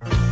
Le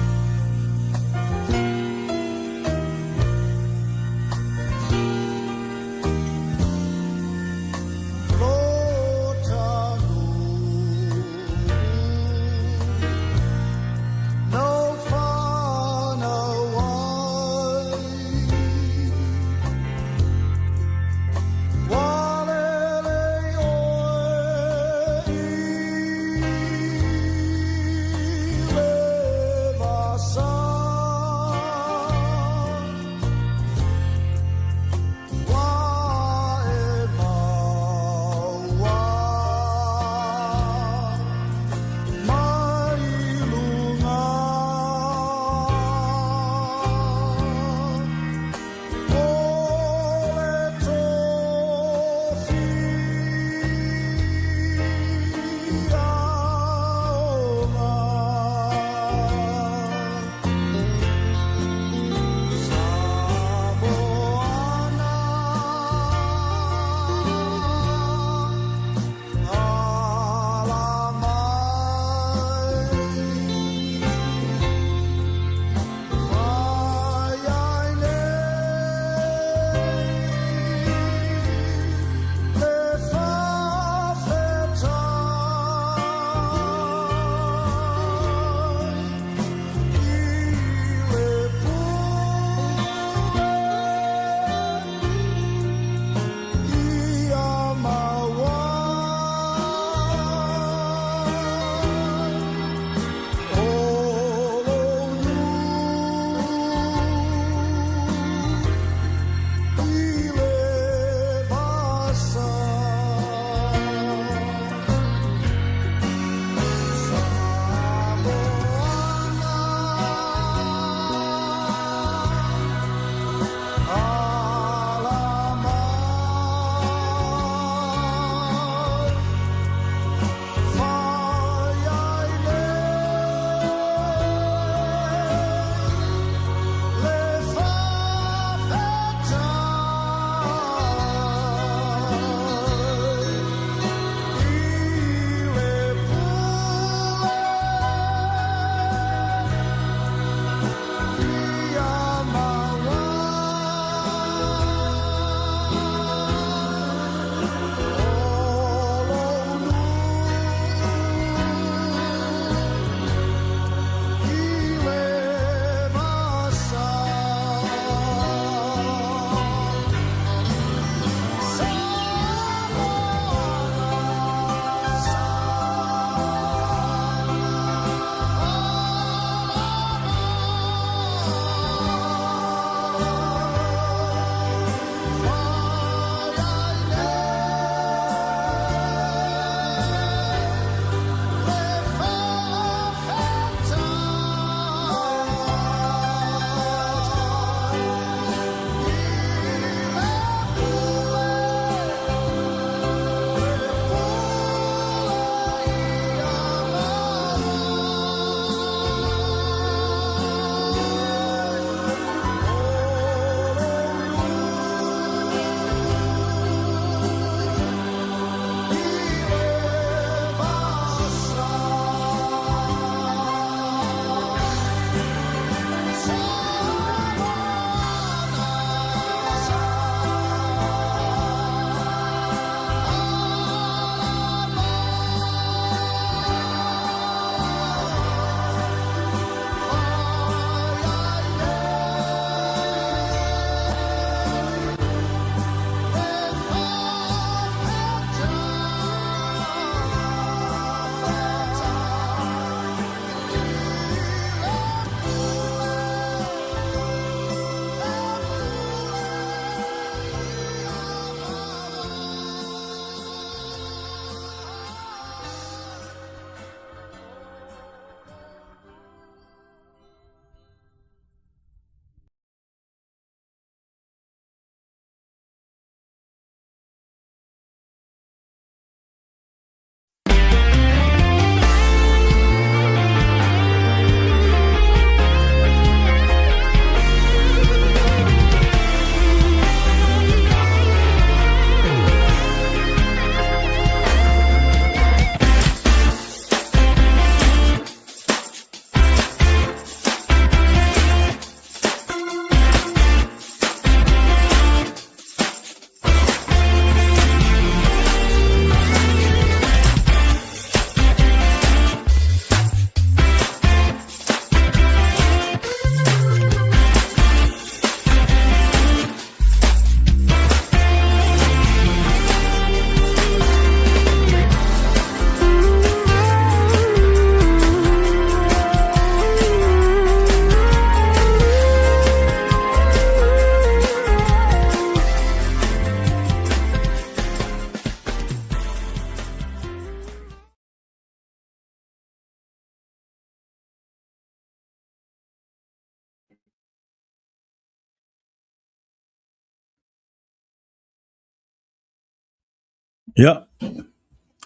Ia,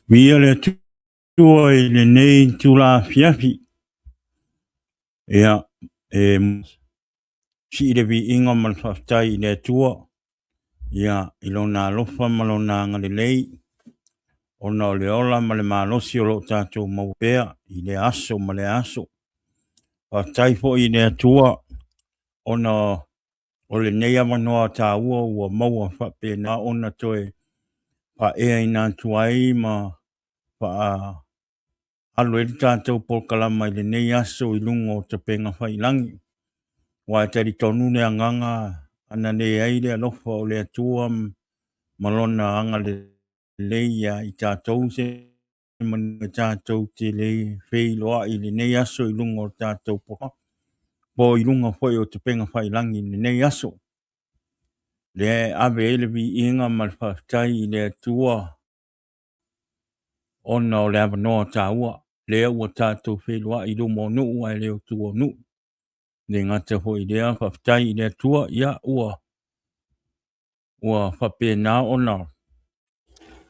viia le Atua i lenei itula afiafi. Ia, e sii le viiga ma le faafetai i le Atua, ia, i Lona alofa ma Lona agalelei, ona o le ola ma le malosi o lo o tatou maua pea i lea aso ma lea aso. Faafetai foi i le Atua ona o lenei avanoa taua ua maua faapena ona toe faaeaina atu ai ma faaalu ai le tatou polokalama i lenei aso i luga o tapega faiilagi. Aua e talitonu le agaga ana leai le alofa o le Atua ma Lona agalelei ia i tatou se manu tatou te le feiloai i lenei aso i luga o le tatou po o i luga foi o tapega faiilagi i lenei aso. Lea e ave ai le viiga ma le faafetai i le Atua ona o le avanoa taua lea ua tatou feiloai i luma o nuu ae le o tua o nuu. Le gata foi i lea, faafetai i le Atua, ia ua faapena ona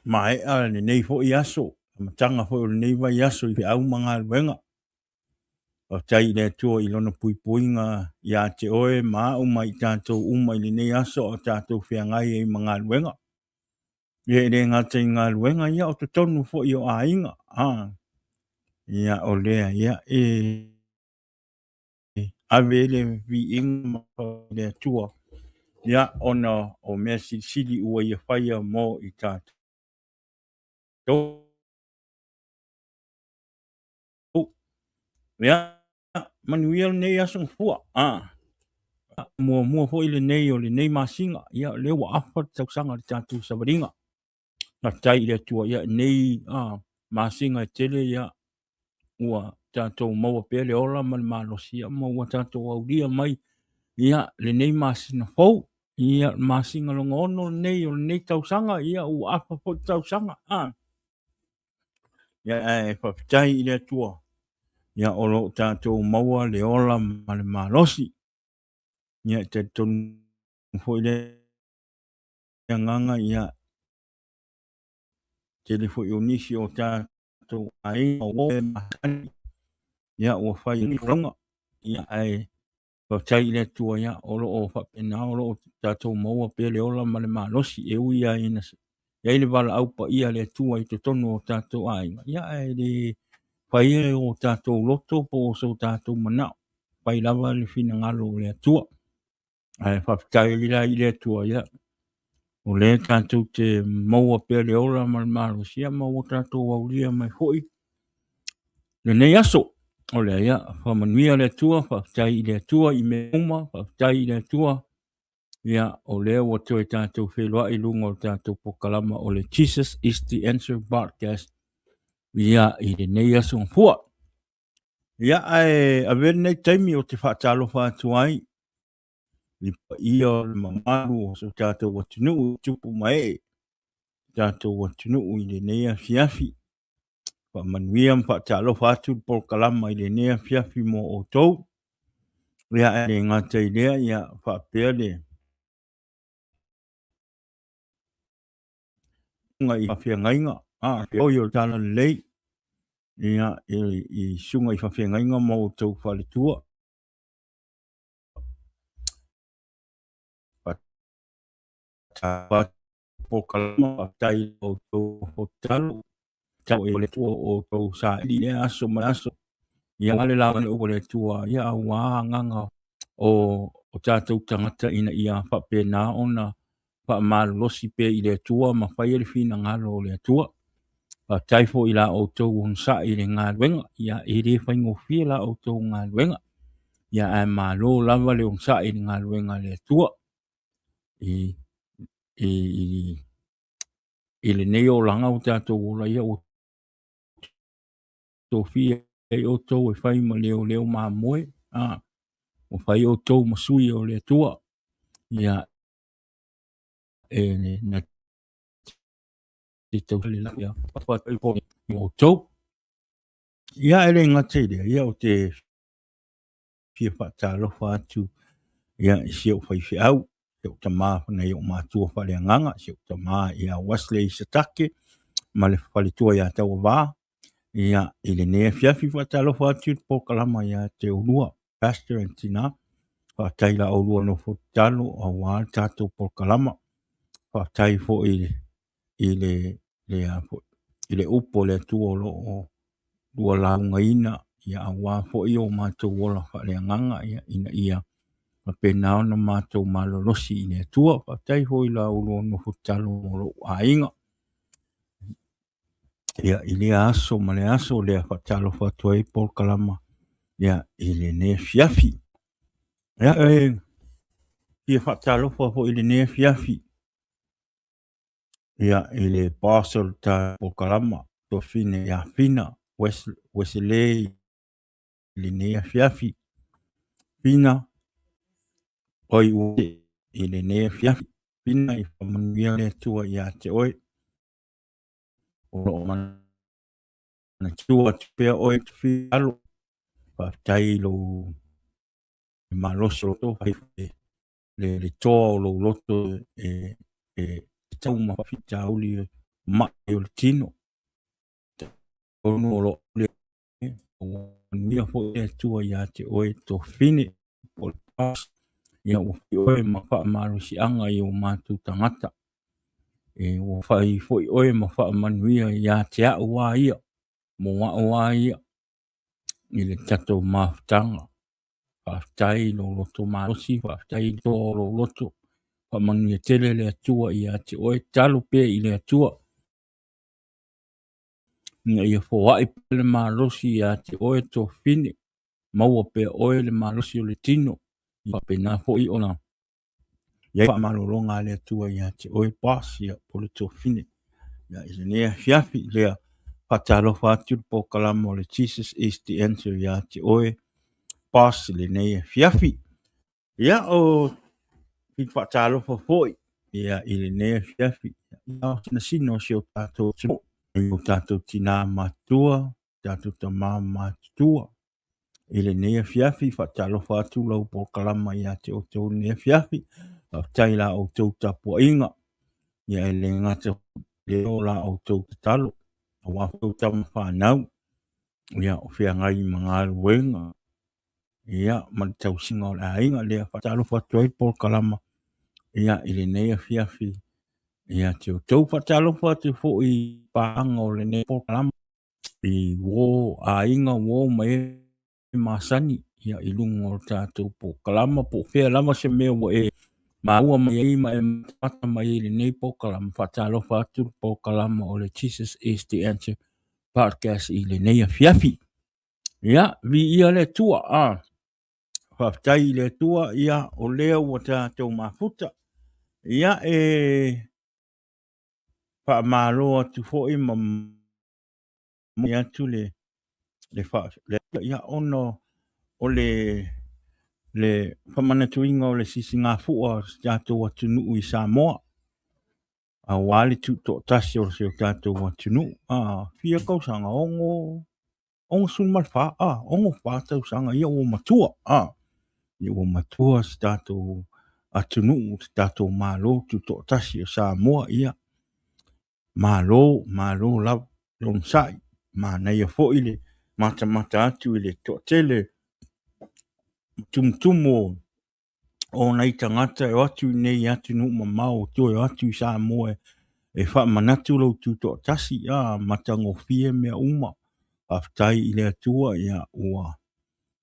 maea lenei foi aso, amataga foi o lenei vaiaso i feau ma galuega. Faafetai i le Atua i Lona puipuiga ia te oe ma au ma i tatou uma i lenei aso a o tatou feagai ai ma galuega. Ia e le gata i galuega, ia o totonu foi o aiga. Ia o lea, ia e ave ai le viiga ma le Atua, ia ona o mea silisili ua ia faia mo i tatou. Ia, manuia lenei aso Gafua. Muamua foi lenei o lenei masina, ia lea ua afa le tausaga i le tatou savaliga. Faafetai i le Atua, ia nei masina e tele, ia ua tatou maua pea le ola ma le malosi, ia, ma ua tatou aulia mai ia lenei masina fou, ia masina lona 6 lenei o lenei tausaga, ia ua afa foi le tausaga. Ia, ae faafetai i le Atua, ia o lo o tatou maua le ola ma le malosi. Ia e talitonu foi le agaga, ia tele foi o nisi o tatou aiga o masani, ia ua fai i folauga, ia ae faafetai i le Atua, ia o lo o faapena o lo o tatou maua pea le ola ma le malosi, e ui lava ina i ai le valaau paia a le Atua i totonu o tatou aiga, ia ae le fai o tatou loto po o so tatou manao, fai lava le finagalo o le Atua. Ae faafetai ai la i le Atua, ia o lea tatou te maua pea le ola ma le malosi, ia ma ua tatou aulia mai foi lenei aso. O lea, ia faamanuia le Atua, faafetai i le Atua i mea uma, faafetai i le Atua, ia o lea ua toe tatou feiloai i luga o le tatou polokalama o le Jesus is the Answer Podcast, ia i lenei aso Gafua. Ia ae avea lenei taimi ou te faatalofa atu ai i paia o le mamalu o so tatou atunuu, tupu ma ee, tatou atunuu i lenei afiafi. Faamanuia ma faatalofa atu le polokalama i lenei afiafi mo outou. Ia e le gata i lea, ia faapea le susuga i faafeagaiga, oi o le Talalelei, ia i susuga i faafeagaiga ma outou faletua. Polokalama, faafetai i outou tatalo, tatalo e le Atua o outou saili i lea aso ma le aso. Ia aua le laga o le Atua, ia aua agaga o tatou tagata ina ia faapena ona faamalolosi pea i le Atua ma faia le finagalo o le Atua. Faafetai foi i la outou onosai i le galuega, ia e le faigofie la outou galuega, ia ae malo lava le onosai i le galuega a le Atua i lenei olaga ua tatou ola, ia ua tofia ai outou e fai ma leoleo mamoe, ua fai outou ma sui o le Atua, ia e na te tausale la ia outou. Ia e le gata i lea, ia ou te fia faatalofa atu ia i si ou faifeau, si ou tama nai ou matua faaleagaga, si ou tama ia Wesley Satake, ma le faletua ia Tauavā. Ia, i lenei afiafi faatalofa atu i le polokalama ia te oulua, Pastor and Tina. Faafetai la oulua nofo tatalo aua le tatou polokalama. Faafetai foi i le le a foi i le upu a le Atua o lo o lua laugaina ia aua foi o matou ola faaleagaga ia ina ia faapena ona matou malolosi i le Atua. Faafetai foi i la oulua nofo tatalo mo lou aiga. Ia, i lea aso ma le aso lea faatalofa atu ai polokalama ia i lenei afiafi. Ia, e fia faatalofa foi i lenei afiafi ia i le boss o le tatou polokalama, Tuafine ia Fina Wesley i lenei afiafi. Fina, oi i lenei afiafi. Fina i faamanuia le Atua ia te oe. O lo o manatua atu pea oe te alo. Faafetai i lou malosi o lou le toa o lou loto e tau ma faafitauli mai o le tino. Tonu o lo o manuia foi le Atua ia te oe Tofine po o le pas. Ia ua fai oe ma faamalosiaga i o matou tagata. E ua fai foi oe ma faamanuia ia te au a ia, mo au a ia, i le tatou mafutaga. Faafetai i lou loto malosi, faafetai i le toa o lou loto. Faamanuia tele le Atua ia te oe, tatalo pea i le Atua ina ia foai pea le malosi ia te oe Tofine, maua pea oe le malosi o le tino, ia faapena foi ona i ai faamalologa a le Atua ia te oe boss, ia po o le Tofine. Ia, i lenei afiafi lea, faatalofa atu le polokalama o le Jesus is the Answer ia te oe boss i lenei afiafi. Ia, o fia faatalofa foi ia i lenei afiafi ia sinasina o si o tatou atunuu, i o tatou tinā matutua, tatou tamā matutua. I lenei afiafi, faatalofa atu lau polokalama ia te outou i lenei afiafi. Faafetai i la outou tapuaiga, ia e le gata le o la outou tatalo, aua foi o tama fanau, ia o feagai ma galuega, ia ma le tausiga o le aiga. Lea faatalofa atu ai le polokalama ia i lenei afiafi ia te outou. Faatalofa atu foi i paaga o lenei polokalama i uo aiga, uo ma e masani ia i luga o le tatou polokalama, po o fea lava se mea ua e maua mai ai ma e matamata mai ai i lenei polokalama. Faatalofa atu le polokalama o le Jesus is the Answer Podcast i lenei afiafi. Ia, viia le Atua. Ah, faafetai i le Atua, ia, o lea ua tatou mafuta. Ia, e faamalo atu foi ma momoli atu le le ia ona o le faamanatuina o le sisigafua o si tatou atunuu i Samoa, aua le tutoatasi o si o tatou atunuu. Fia tausaga, 64, 64 tausaga, ia ua matua, ia ua matua si tatou atunuu, si tatou Malo tutoatasi o Samoa. Ia, malo, malo lava le onosai. Manaia foi le matamata atu i le toatele tumutumu o nai tagata e o atu i nei atunuu mamao, toe o atu i Samoa e faamanatu lou tutoatasi, matagofie mea uma. Faafetai i le Atua, ia ua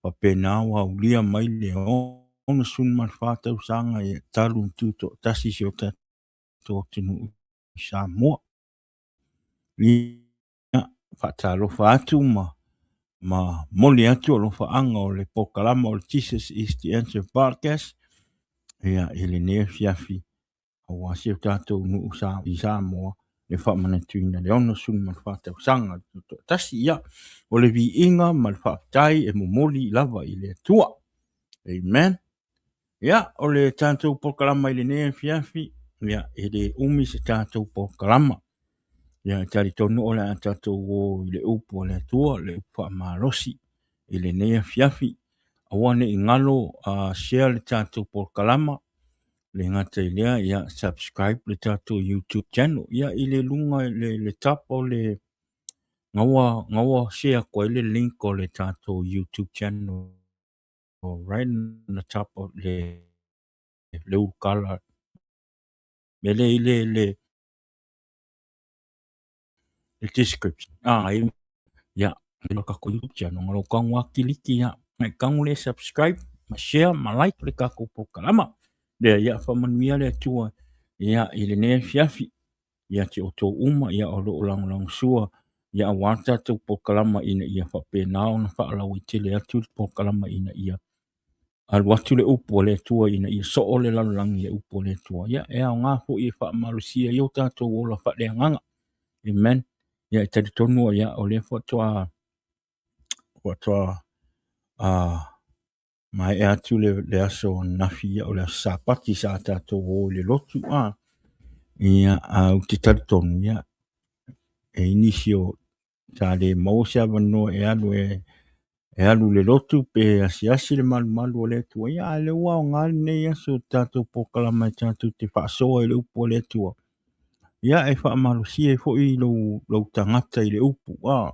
faapena ua aulia mai le 64 tausaga ia talu ona tutoatasi si o tatou atunuu i Samoa. Ia, faatalofa atu ma momoli atu alofaaga o le polokalama o le Jesus is the Answer Podcast ia i lenei afiafi aua si o tatou nuu i Samoa le faamanatuina le 64 tausaga le tutoatasi. Ia, o le viiga ma le faafetai e momoli lava i le Atua. Amen. Ia, o le tatou polokalama i lenei afiafi, ia, e le umi se tatou polokalama. Ia, e talitonu o le a tatou o i le upu a le Atua, le upu faamalosi i lenei afiafi. Aua ne i galo, share le tatou polokalama. Le gata i lea, ia subscribe le tatou YouTube channel. Ia i le luga i le top o le gaua gaua share atu ai le link o le tatou YouTube channel right on the top o le ulukala mele i le description. Ah, ia, le tatou YouTube channel ngalo kangu a kiliki ia. Ngai kangu le subscribe, ma share, ma like le tatou polokalama. Lea ia faamanuia le Atua ia i lenei afiafi ia te outou uma ia o lo o lagolagosua ia aua le tatou polokalama ina ia faapena ona faalauaitele atu le polokalama ina ia alu atu le upu a le Atua ina ia soo le lalolagi le upu a le Atua. Ia e aoga foi e faamalosia ai o tatou ola faaleagaga. Amen. Ia e talitonu ia o lea faatoa maea atu le aso ananafi ia o le aso Sapati sa tatou o i le lotu a. Ia a ou te talitonu ia e i ai nisi o sa le maua se avanoa e alu e alu i le lotu pe asiasi le malumalu o le Atua. Ia a o lea ua aoga lenei aso i le tatou polokalama e tatou te faasoa i le upu a le Atua. Ia e faamalosia ai foi lou tagata i le upu a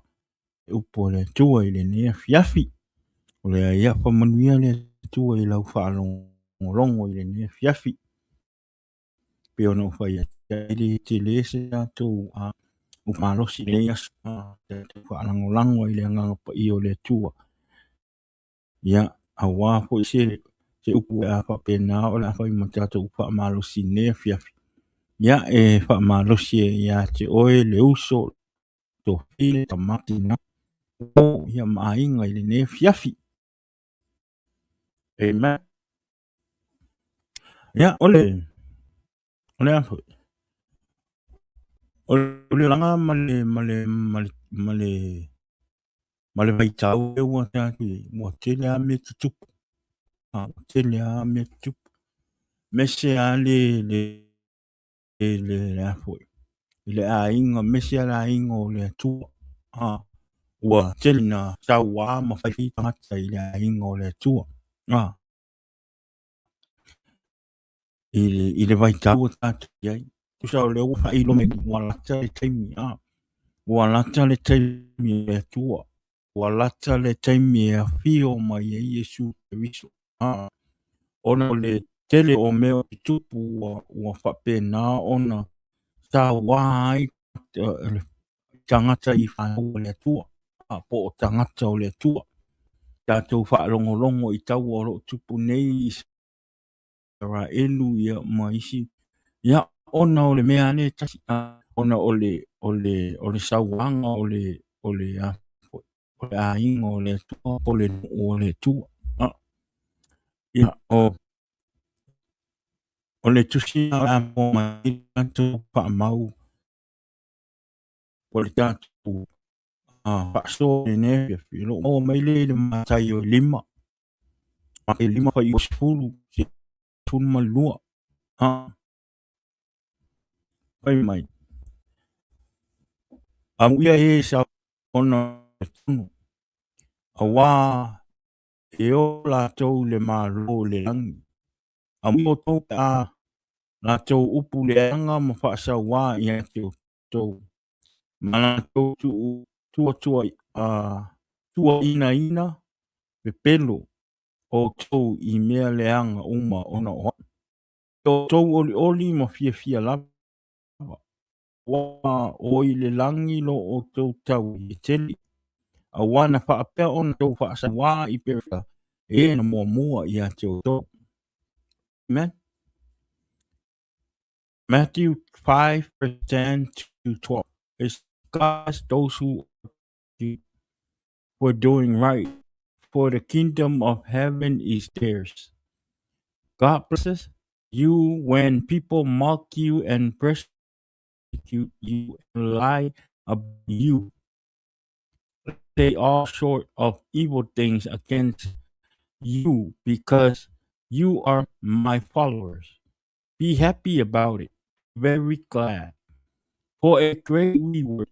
le upu a le Atua i lenei afiafi. O lea ia faamanuia le Atua i lau faalogologo i lenei afiafi. Pei ona ou fai atu, e le tele se tatou upu malosi i lenei aso, tatou faalagolago ai i le Agaga Paia o le Atua. Ia, aua foi se upu a faapena o le a fai ma tatou faamalosi i lenei afiafi. Ia, e faamalosi ai ia te oe le uso, tofile, tama, tina, uo, ia ma aiga i lenei afiafi. Amen. Ia, o le a foi? O le olaga ma le vaitau lea ua tatou i ai, ua tele lava mea tutupu. Ua tele lava mea tutupu. Aemaise lava le a foi, le aiga, aemaise lava le aiga o le Atua. Ua tele ina saua ma fai tagata i le aiga o le Atua. I le vaitau ua tatou i ai. Tusa o lea ua faailoa mai ua lata le taimi, ua lata le taimi o le Atua, ua lata le taimi e afio mai ai Iesu Keriso. Ona o le tele o mea o tutupu ua faapena ona saua ai tagata i fanau a le Atua, po o tagata o le Atua. Tatou faalogologo i taua o lo o tupu nei i Isaraelu ia ma isi, ia ona o le mea lava lea e tasi, ona o le sauaga o le aiga o le Atua po o le nuu o le Atua. Ia, o le tusi o le a maua mai le tatou faamau o le tatou faasoa i lenei afiafi, o lo o maua mai lea i le Mataio e 5, e 5 faaiuga 10, 12. Fai mai, amuia e sa ona tonu, auā e o latou i le Malo i le lagi. Amuia outou pe a latou upu leaga ma faasauā ia te outou, ma latou tuuainaina pepelo outou i mea leaga uma ona o au. E outou olioli ma fiafia lava, ua o i le lagi lo outou taui e tele, auā na faapea ona outou faasauā i perofeta e na muamua ia te outou. Amen. Matthew 5 verse 10 to 12. It's God those who for doing right, for the kingdom of heaven is theirs. God blesses you when people mock you and persecute you and lie about you. Say all sort of evil things against you because you are my followers. Be happy about it, very glad, for a great reward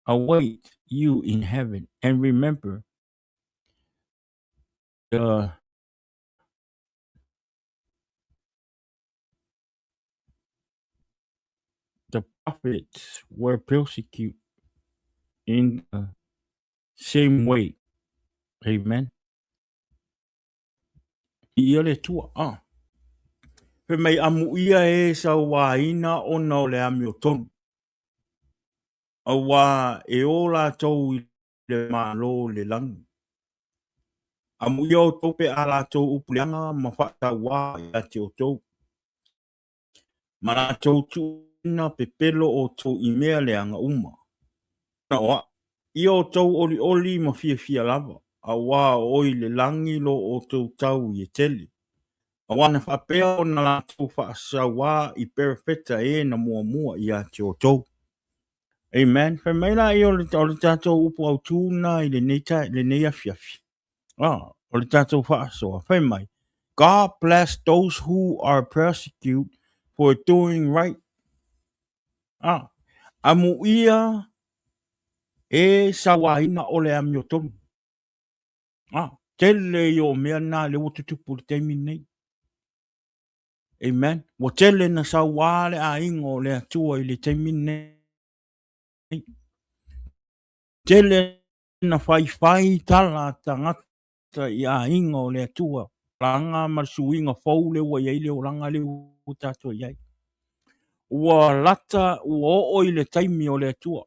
awaits you in heaven. And remember, the Prophets were persecuted in the same way. Amen. Ia le tua. Ah. Fai mai amuia e sauāina ona o le amiotonu. Auā e ō lātou i le Malo o le lagi. Amuia outou pe a latou upu leaga ma faatauā ia te outou. Ma latou tuuina pepelo outou i mea leaga uma. Ona o a'u. Ia outou olioli ma fiafia lava, auā o i le lagi lo outou taui e tele. Auā na faapea ona latou faasauā i perofeta e na muamua ia te outou. Amen. Fai mai laia o le tatou upu autū na i lenei, lenei afiafi. Ah, o le tatou faasoa. Fai mai, God bless those who are persecuted for doing right. Ah, amuia e sauāina o le amiotonu. Ah, tele i o mea nā le ua tutupu le taimi nei. Amen. Ua tele na sauā le aiga o le Atua i le taimi nei. Tele na faifai tala a tagata i aiga o le Atua. Olaga ma le suiga fou le ua i ai le olaga le ua tatou i ai. Ua lata, ua oo i le taimi o le Atua.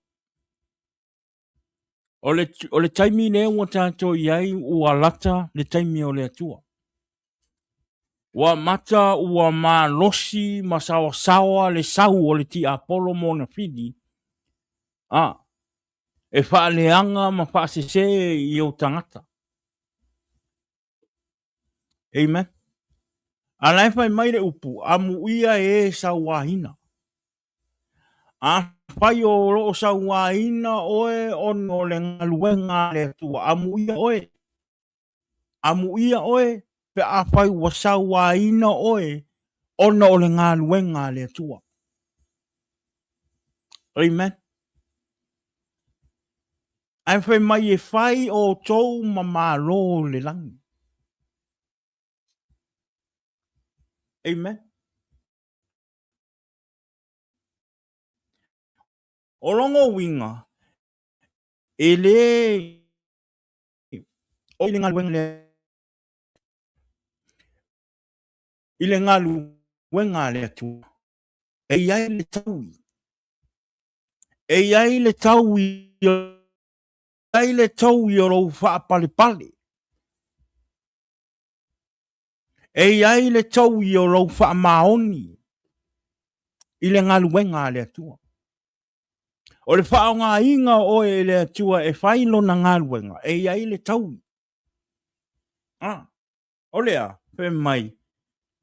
O le taimi lea ua tatou i ai ua lata le taimi o le Atua. Ua mata ua malosi ma saoasaoa le sau o le tiapolo ma ona fili, a, e faaleaga ma faasese i ou tagata. Amen. A la e fai mai le upu, amuia e sauāina. Afai o lo o sauāina oe ona o le galuega a le Atua, amuia oe. Amuia oe pe afai ua sauāina oe ona o le galuega a le Atua. Amen. Ae fai mai e fai outou ma malo o le lagi. Amen. O lona uiga, e lē o i le galuega le i le galuega a le Atua, e i ai le taui. E i ai le taui ai le taui o lou faapalepale. E i ai le taui o lou faamaoni i le galuega a le Atua. O le faaaogaina o oe e le Atua e fai lona galuega, e i ai le taui. Ah, o le a? Fai mai,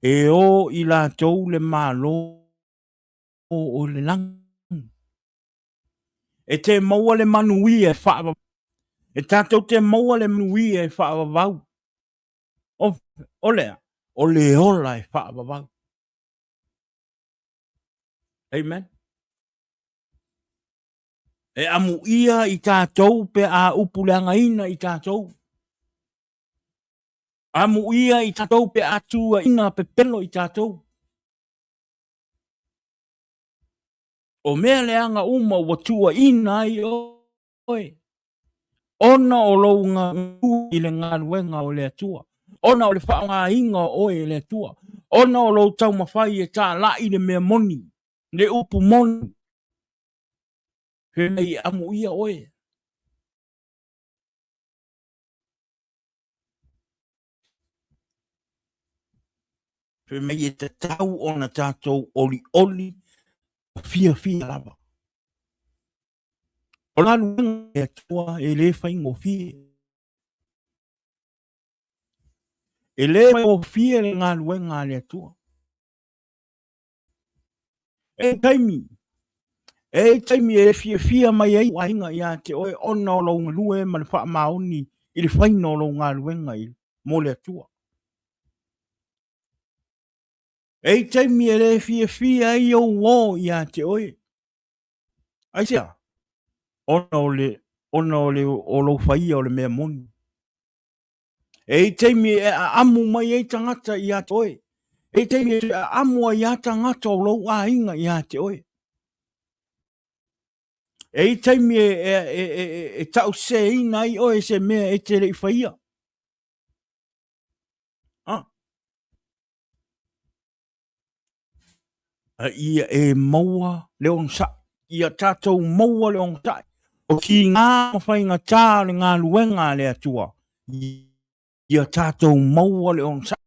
e o i latou le Malo o le lagi. E te maua le manuia e faavavau. E tatou te maua le manuia e faavavau. O, o le a? O le ola e faavavau. Amen. E amuia i tatou pe a upu leagaina i tatou. Amuia i tatou pe a tuuaina pepelo i tatou. O mea leaga uma ua tuuaina ai oe, ona o lou galue i le galuega o le Atua, ona o le faaaogaina o oe e le Atua, ona o lou taumafai e talai le mea moni, le upu moni, fai mai e amuia oe. Fai mai e tatau ona tatou olioli ma fiafia lava. O le galuega a le Atua e le faigofie. E le faigofie le galuega a le Atua. E taimi, e taimi e fiafia mai ai aiga ia te oe ona o lou galue ma le faamaoni i le faina o lou galuega i mo le Atua. E i taimi e le fiafia ai ou ō ia te oe. Aisea? Ona o le, ona o le, o lou faia o le mea moni. E i taimi e aamu mai ai tagata ia te oe. E i taimi e aamu ai a tagata o lou aiga ia te oe. E i ai taimi e, e, e, e, e tauseseina ai oe i se mea e te le i faia. Ah. A ia e maua le onosai. Ia tatou maua le onosai. O tiga ma faigata o le galuega a le Atua. Ia tatou maua le onosai.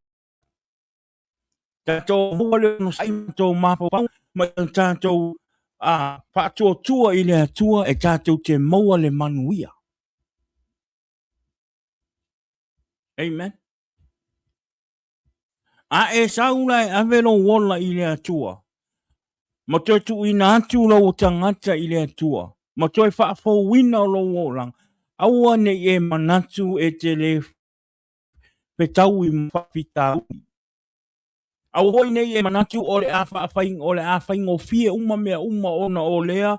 Tatou maua le onosai ma tatou mafaufau ma ia tatou faatuatua i le Atua e tatou te maua le manuia. Amen. A e sau la e ave lou ola i le Atua, ma toe tuuina atu lou tagata i le Atua, ma toe faafouina lou olaga, aua ne i e manatu e te le fetaui ma faafitauli. Aua foi ne i e manatu o le a faafai, o le a faigofie uma mea uma ona o lea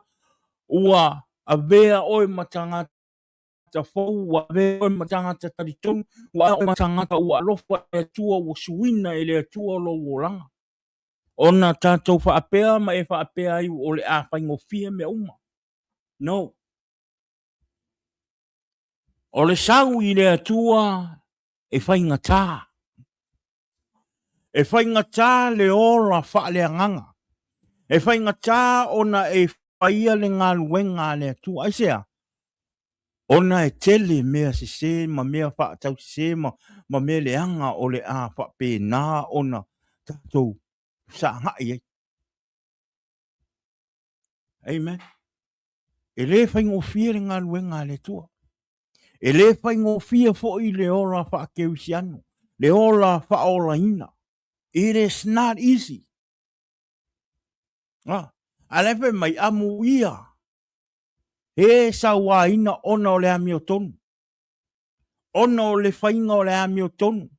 ua avea oe ma tagata fou, ua avea oe ma tagata talitonu, ua avea oe ma tagata ua alofa i le Atua, ua suina e le Atua lou olaga. Ona tatou faapea ma e faapea ai o le a faigofie mea uma. No. O le sau i le Atua e faigata. E faigata le ola faaleagaga. E faigata ona e faia le galuega a le Atua. Aisea? Ona e tele mea sese ma mea faatausese ma, ma mea leaga o le a faapena ona tatou fesagai ai. Amen. E le faigofie le galuega a le Atua. E le faigofie foi le ola faakerisiano, le ola faaolaina. It is not easy. Ah, a la e fai mai, amuia e sauaina ona o le amiotonu. Ona o le faiga o le amiotonu,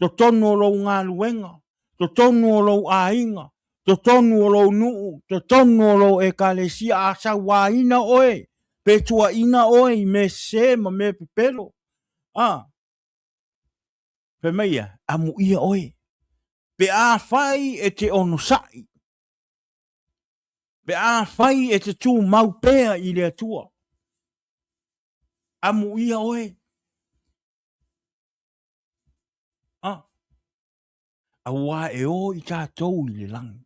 totonu o lou galuega, totonu o lou aiga, totonu o lou nuu, totonu o lou ekalesia, a sauaina oe, pe tuuaina oe i mea sese ma mea pepelo. A, fai mai ia, amuia oe, pe afai e te onosai, pe afai e te tumau pea i le Atua, amuia oe. A, auā e o i tatou i le lagi.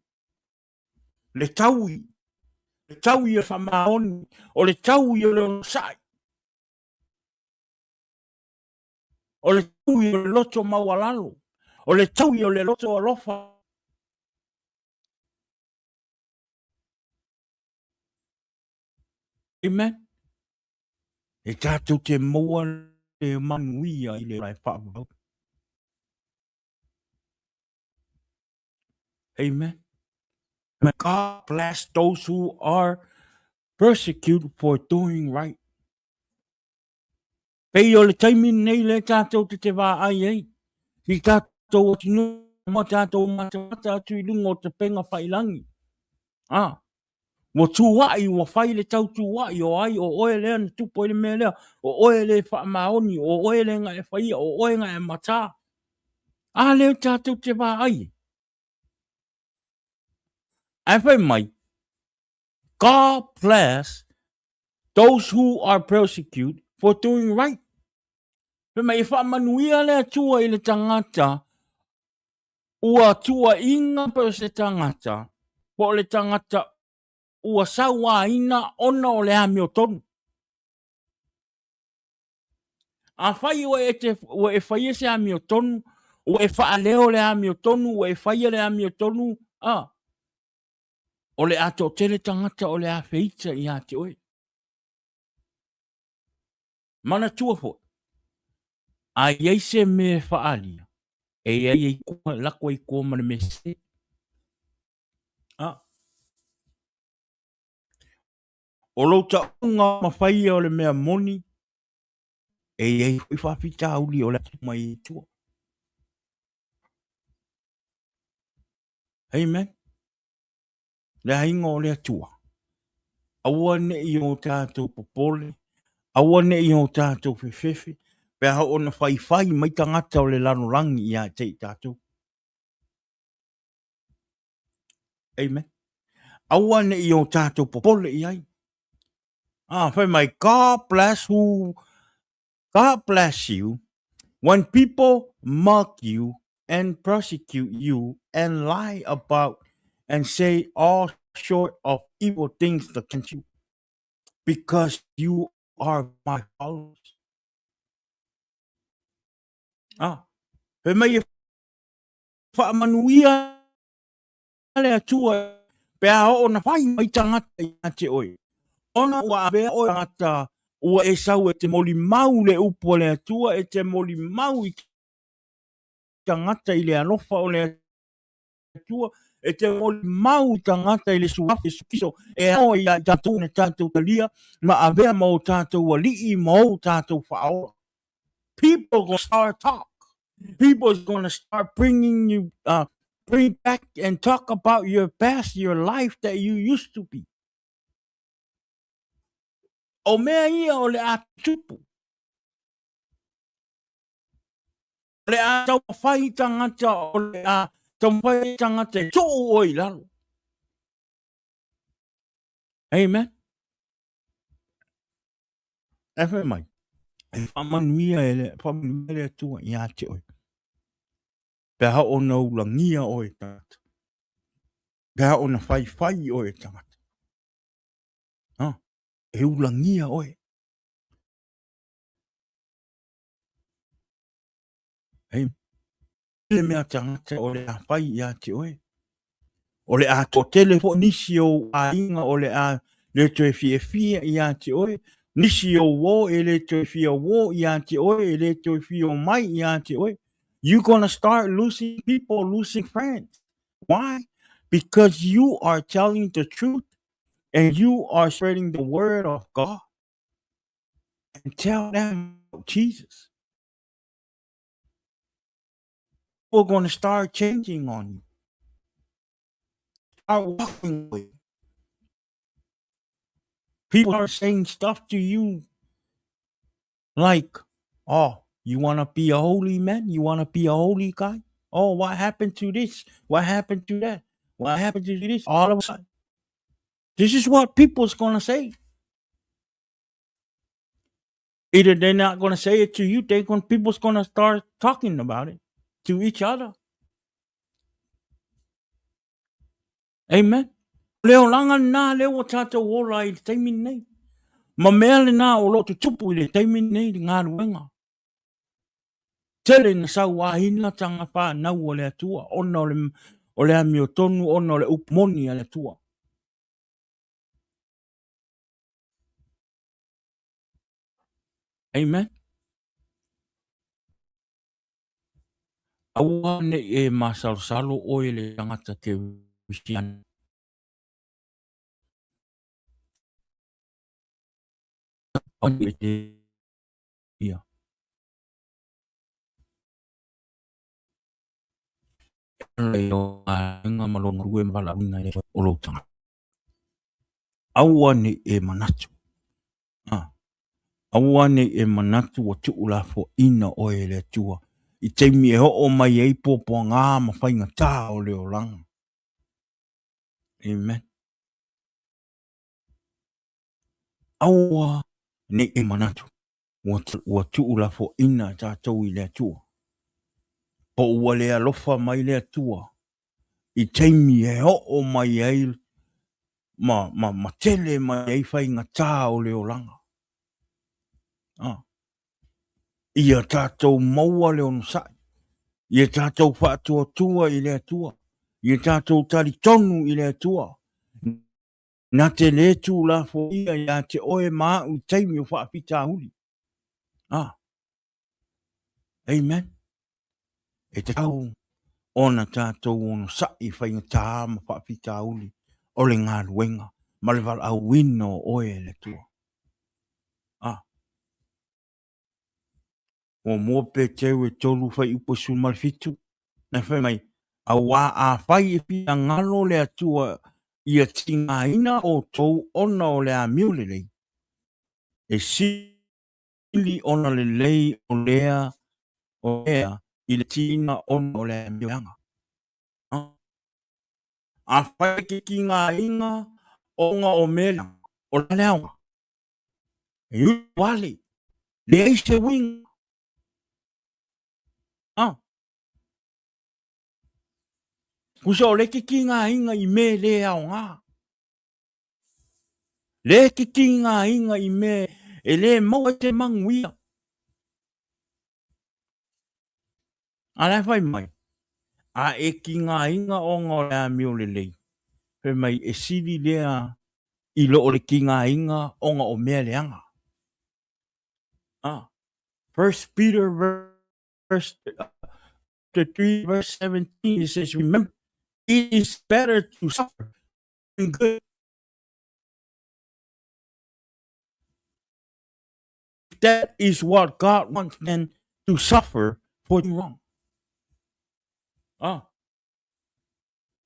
Le taui, le taui o le faamaoni, o le taui o le onosai, o le taui o le loto maualalo, o le taui o le loto alofa. Amen. E tatou te maua le manuia i le ola e faavavau. Amen. May God bless those who are persecuted for doing right. Pei o le taimi nei le tatou te te vaai ai. I tatou atunuu ma tatou matamata atu i luga o tapenga failangi. Ah, Ua tuuaʻi, ua fai le tau tuuaʻi, o ai, o oe lea na tupu ai le mea lea, o oe le faamaoni, o oe le na e faia, o oe na e matā. A lea tatou te vaai. Ae fai mai, God bless those who are persecuted for doing right. Fai mai, e faamanuia le Atua i le tagata Ua tuuaiina pe o se tagata, po o le tagata ua sauaina ona o le amiotonu. Afai ua e, te, ua e faia se amiotonu, ua e faaleo le amiotonu, ua e faia le amiotonu, a, o le a toatele tagata o le a feita ia te oe. Manatua foi, a i ai se mea e faaalia, e i ai i koa, lako ai koa ma le mea sese. A. O lou tauga mafaia o le mea moni, e i ai foi faafitauli o le atu mai i tua. Amen. Le aiga o le Atua, aua ne i o tatou popole, aua ne i o tatou fefefe, pe a oo ina faifai mai tagata o le lalolagi ia te i tatou. Amen. Aua ne i o tatou popole i ai. Ah, fai mai, God bless who, God bless you when people mock you and persecute you and lie about and say all sort of evil things against you because you are my followers. Ah, fai mai e faamanuia le Atua pe a oo na fai mai tagata ia te oe. Ona ua avea oe tagata ua e sau e te molimau le upu a le Atua, e te molimau i tagata i le alofa o le Atua, e te molimau i tagata i le suafa Iesu Keriso, e ao ia i tatou na tatou talia ma avea ma o tatou alii ma o tatou faaola. People gonna start talk. People is gonna start bringing you, bring back and talk about your past, your life that you used to be. O mea ia o le a tupu. O le a taumafai tagata, o le a taumafai tagata e tuu oe i lalo. Amen. E fai mai, e faamanuia e le, faamanuia le Atua ia te oe. Pe a ona ulagia oe e tagata. Pe a ona faifai oe e tagata. Ha, e ulagia oe. Hei, le mea tagata o le a fai ia te oe. O le a toatele foi nisi o ou aiga o le a le toe fiafia ia te oe, nisi o uō e le toe fia uō ia te oe, e le toe fia omai ia te oe. You gonna start losing people, losing friends. Why? Because you are telling the truth and you are spreading the word of God. And tell them about Jesus. People are going to start changing on you. Start walking with you. People are saying stuff to you like, oh, you want to be a holy man? You want to be a holy guy? Oh, what happened to this? What happened to that? What happened to this? All of a sudden. This is what people's going to say. Either they're not going to say it to you, they gonna, people's going to start talking about it to each other. Amen. Le olaga lena lea ua tatou ola ai i le taimi lenei. Ma mea lena o lo o tutupu i le taimi lenei i le galuega. Tele na sauaina taga fanau a le Atua ona o le, o le amiotonu ona o le upu moni a le Atua. Amen. Aua ne i e masalosalo oe le tagata Kerisiano. Ia. Ma lona lue ma valaauina e o lou tagata. Aua ne i e manatu. Ah. Aua ne i e manatu ua tuulafoaina oe e le Atua i taimi e oo mai ai puapuagā ma faigata o le olaga. Amen. Aua ne i e manatu ua, ua tuulafoaina tatou i le Atua. Po ua le alofa mai le Atua i taimi e oo mai ai ma, ma, ma tele mai ai faigata o le olaga. Ah. Ia tatou maua le onosai, ia tatou faatuatua i le Atua, ia tatou talitonu i le Atua, na te le tulafoia ia te oe ma au i taimi o faafitauli. Ah. Amen. E tatau ona tatou onosai i faigata ma faafitauli o le galuega ma le valaauina o oe e le Atua. Ah. Muamua Peteru e 3 fuaiupu 17, na fai mai, Auā afai e finagalo le Atua ia tigaina outou ona o le amio lelei, e sili ona lelei o lea o lea i le tiina ona o le amio leaga. Afai ke tigaina ona o mea leaga, o le a le aoga? E wale, leai se uiga. Ah. Kusa o le titigāiga i mea le aoga. Le titigāiga i mea e le maua ai se manuia. A la e fai mai, a e tigaina ona o le amio lelei, fai mai e sili lea i lo o le tigaina ona o mea leaga. Ah, First Peter verse 3 verse 17, it says, remember, it is better to suffer than good. That is what God wants men to suffer for wrong. Ah.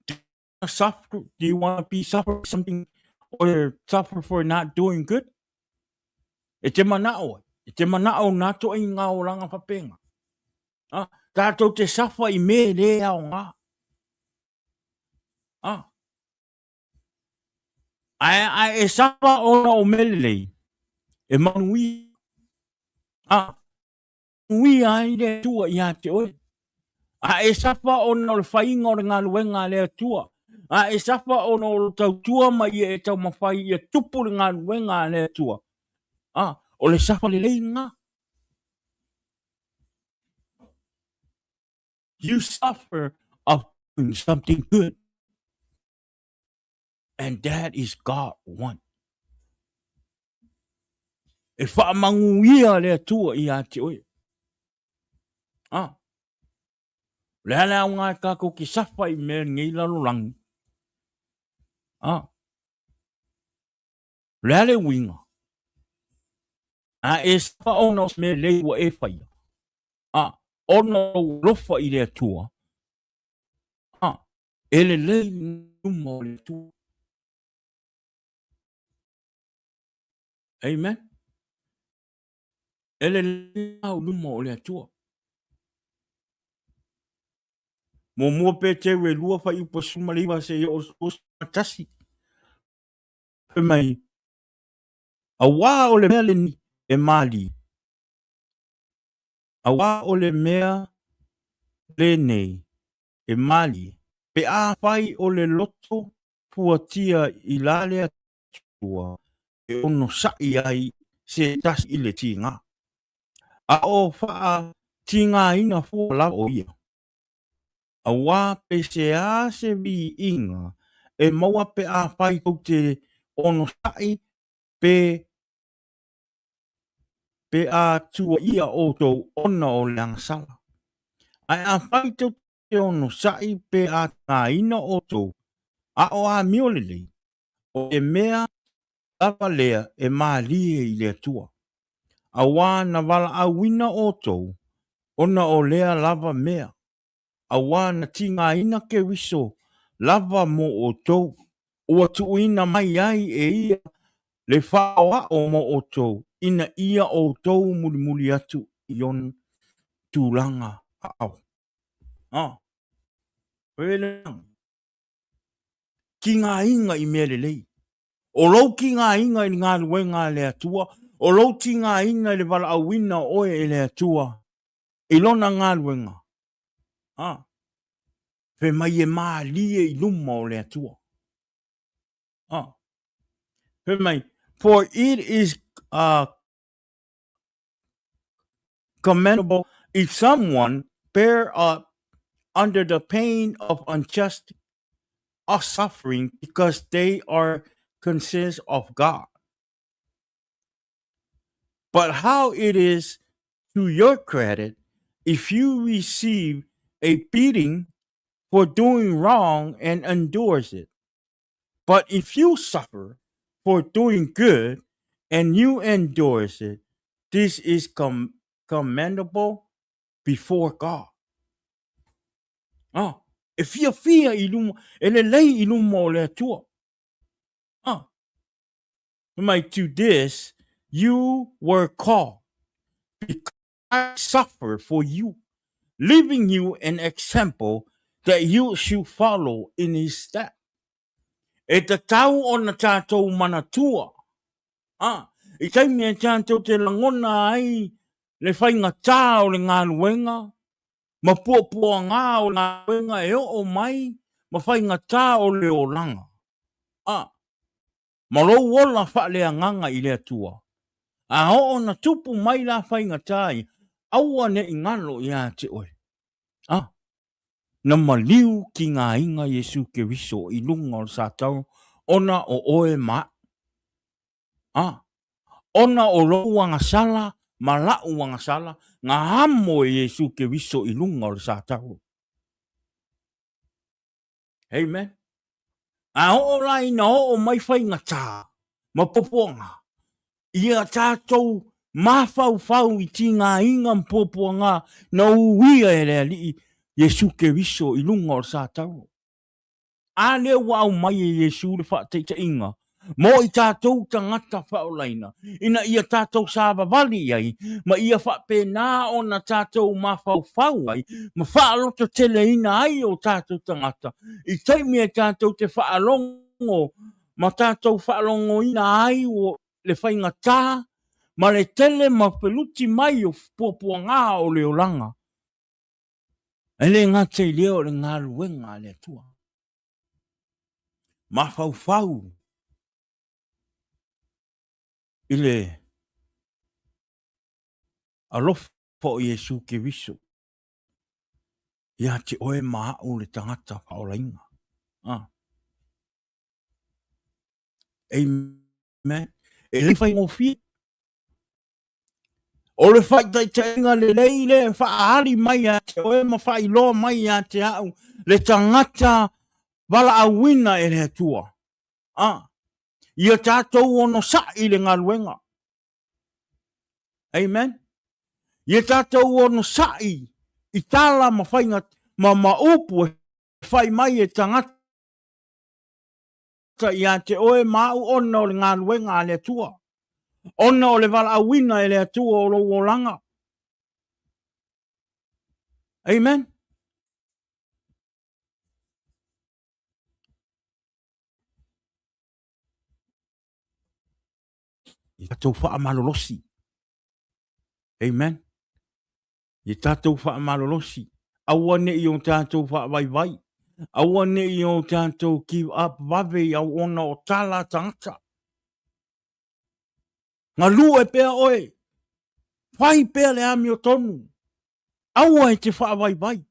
Do you suffer? Do you want to be suffer something or suffer for not doing good? E te manao, e te manao nā toa i ngā oranga papenga. Ah, tātou te suffer i me le ao ngā. Ah. Ae, ae e sapa ona o Melelei, e manuia, a, manuia ai le Atua ia te oe. A e sapa ona o le whainga o le galuega a le Atua. A e sapa ona o lo tautua ma ia e taumafai ia tupu le galuega a le Atua. A, o le sapa lelei nga. You suffer of doing something good. And that is God want. E whaamanguia le Atua ia te oe. Ah. Le ala au ngā kako ki sawha i mea ngei lalolangi. Ah. Le ale uiga. A e sawha ona o mea lei ua e whaia. Ah. Ona o lofa i le Atua. Ah. E lelei luma o le Atua. Amen. E lelei au luma o le Atua. Muamua Peteru e lua fuaiupu 19 seia oo 21. Fai mai, auā o le mea lenei e mālie, auā o le mea lenei e mālie, pe afai o le loto fuatia i la le Atua e onosai ai se tasi i le tiga, a o faatigaina fua lava o ia. Auā peiseā se viiga e maua pe afai tou te onosai pe pe a tuaia outou ona o le agasala. Ae afai tou te onosai pe a tigaina outou, a o amio lelei, o le mea lava lea e mālie i le Atua. Auā na valaauina outou ona o lea lava mea, auā na tigaina Keriso lava mo outou, ua tuuina mai ai e ia le faaoao mo outou, ina ia outou mulimuli atu i ona tulaga aao. Ah, Tigaina i mea lelei. O lou tigaina i le galuega a le Atua, o lou tigaina i le valaauina o oe e le Atua i lona galuega, a, fai mai e mālie i luma o le Atua. A, fai mai, for it is commendable if someone bear up under the pain of unjust suffering because they are conscious of God. But how it is to your credit if you receive a beating for doing wrong and endures it. But if you suffer for doing good and you endures it, this is commendable before God. Ah, e fiafia i luma, e lelei i luma o le Atua. Ah, mai to this you were called, because I suffer for you, leaving you an example that you should follow in his step. E tatau ona tātou manatua, ah, I taimi e tatou te lagona ai le faigatā o le galuega ma puapuagā o le galuega e oo mai ma faigatā o le olaga, a, ma lou ola faaleagaga i le Atua, a oo na tupu mai la faigatā ia, aua ne i galo ia te oe, a, na maliu tigaina Iesu Keriso i luga o le satau ona o oe ma aʻu. A, ona o lou agasala ma laʻu agasala, na amo e Iesu Keriso i luga o le satau. Amen. A oo la ina oo mai faigatā ma puapuaga, ia tatou mafaufau i tigaina ma puapuaga na uia e le Alii Iesu Keriso i luga o le satau. A lea ua aumai e Iesu le faataitaiga mo i tatou tagata faaolaina, ina ia tatou savavali i ai, ma ia faapena ona tatou mafaufau ai ma faalototeleina ai o tatou tagata i taimi e tatou te faalogo ma tatou faalogoina ai le faigatā ma le tele ma feluti mai o puapuagā o le olaga. E le gata i lea o le galuega a le Atua. Mafaufau i le alofa o Iesu Keriso ia te oe ma aʻu le tagata faaolaina. Ah. Amen. E le faigofie. O le faitaitaiga lelei lea e faaali mai ia te oe ma faailoa mai ia te au le tagata valaauina e le Atua. A, ia tatou onosai i le galuega. Amen. Ia tatou onosai i tala ma faiga ma, ma upu e fai mai e tagata ia te oe ma au ona o le galuega a le Atua, ona o le valaauina e le Atua o lou olaga. Amen. Ia tatou faamalolosi. Amen. Ia tatou faamalolosi, aua ne i o tatou faavaivai, aua ne i o tatou give up vave i auona o tala a tagata. Galue pea oe, fai pea le amiotonu, aua e te faavaivai.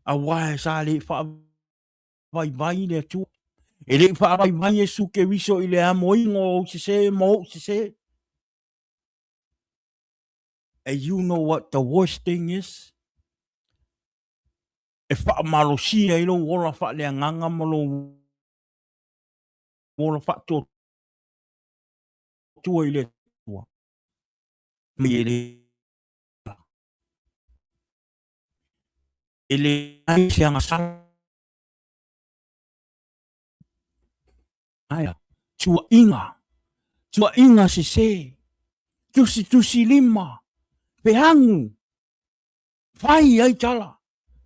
Aua e sa le faavaivai le Atua. E le i faavaivai Iesu Keriso i le amoina o ou sese ma ou sese. And you know what the worst thing is? E faamalosia ai lou ola faaleagaga ma lou ola faatuatua i le Atua. Mai e le e leai se agasala. Aia, tuuaiga, tuuaiga sese, tusitusi lima, peagu, fai ai tala.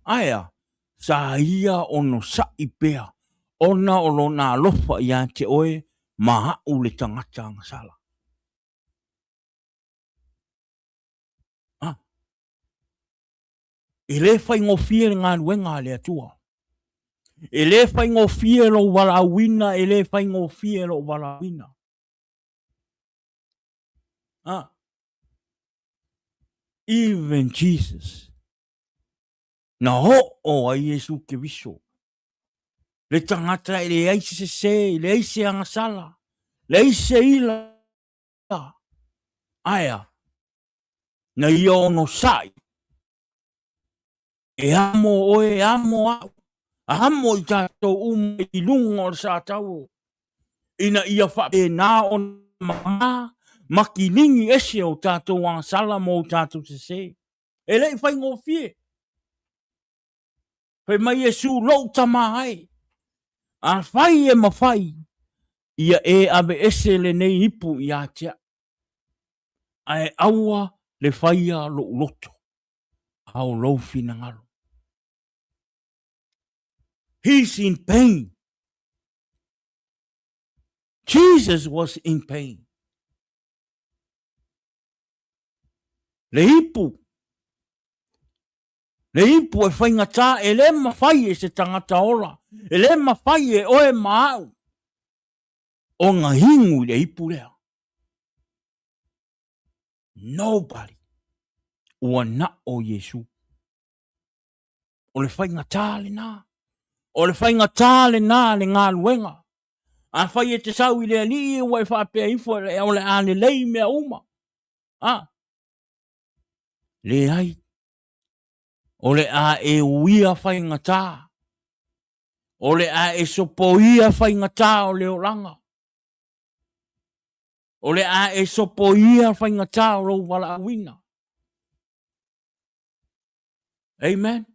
Aea, sa ia onosai pea, ona o lona alofa ia te oe ma aʻu le tagata agasala. Ah. E le faigofie le galuega a le Atua. E le faigofie lou valaauina, e le faigofie lou valaauina. Ah. Even Jesus. Na oo ai Iesu Keriso. Le tagata e leai se sese, e leai se agasala, leai se ila. Aea, na ia onosai. E amo oe, e amo au, amo i tatou uma i luga o le satau, ina ia faapena ona mamā ma kiligi ese o tatou agasala ma o tatou sese. E le i faigofie. Fai mai Iesu, lou tama ai, afai e mafai, ia e aveese lenei ipu ia te au. Ae aua le faia lou loto, a o lou finagalo. He's in pain. Jesus was in pain. Le ipu, le ipu e faigata e le mafai e se tagata ola, e le mafai e oe ma au ona inu i le ipu lea. Nobody. Ua na o Iesu. O le faigata lena. O le faigata lena le galuega. Afai e te sau i le Alii ua e faapea ifo o le a lelei mea uma. A. Leai. O le a e uia faigata. O le a e sopoia faigata o le olaga. O le a e sopoia faigata o lou valaauina. Amen.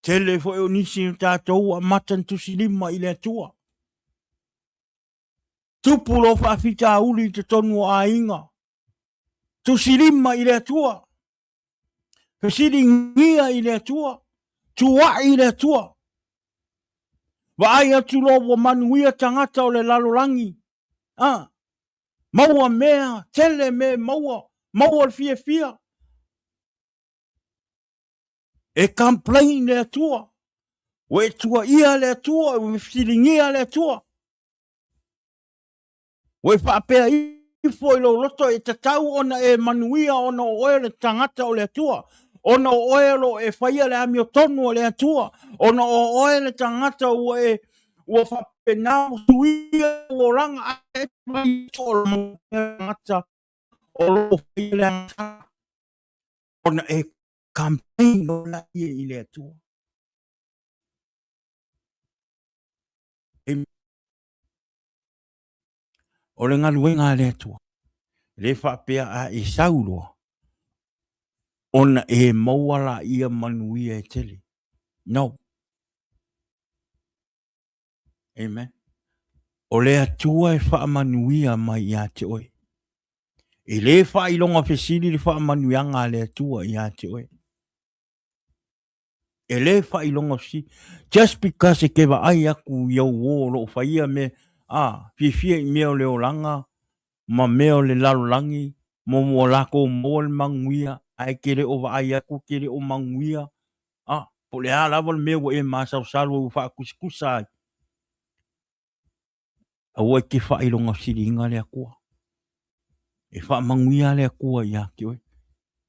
Tele foi o nisi o tatou ua amata ona tusilima i le Atua. Tupu lou faafitauli i totonu o aiga. Tusilima i le Atua. Fesiligia i le Atua. Tuai i le Atua. Vaai atu loa ua manuia tagata o le lalolagi. Ah, maua mea, tele mea maua, maua le fiafia. E complain le Atua. Ua e tuaia le Atua, ua e fesiligia le Atua. Ua e faapea ifo i lou loto e tatau ona e manuia ona o oe le tagata o le Atua. Ona o oe o lo o e faia le amiotonu a le Atua. Ona o oe le tagata ua e ua faapena suia lou olaga ae tagata o lo o faia le agaga ona e campaign loa laia i le Atua. O le galuega a le Atua, e le faapea a e sau loa, ona e maua laia manuia e tele. No. Amen. O le Atua e faamanuia mai ia te oe. E le faailoga fesili le faamanuiaga a le Atua ia te oe. E le faailoga fesili. Just because e te vaai atu i au uo o lo o faia mea, a, fiafia i mea o le olaga ma mea o le lalolagi, mo ua latou maua le manuia, ae e te le o vaai atu e te le o manuia, a, po o le a lava le mea ua e masalosalo ai ua faatusatusa ai. Aua e te faailoga fesiliga le Atua. E faamanuia le Atua ia te oe.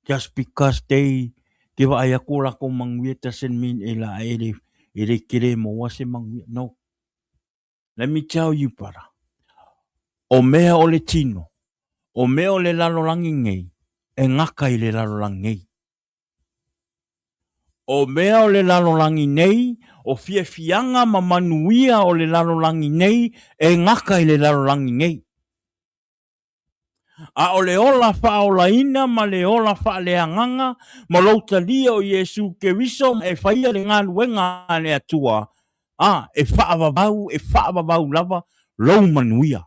Just because they te vaai atu o latou manuia doesn't mean e la e le e le te le maua se manuia. No. Let me tell you, brother. O mea o le tino, o mea o le lalolagi nei, e gata i le lalolagi nei. O mea o le lalolagi nei, o fiafiaga ma manuia o le lalolagi nei, e gata i le lalolagi nei. A o le ola faaolaina ma le ola faaleagaga ma lou talia o Iesu Keriso e faia le galuega a le Atua, a e faavavau, e faavavau lava lou manuia.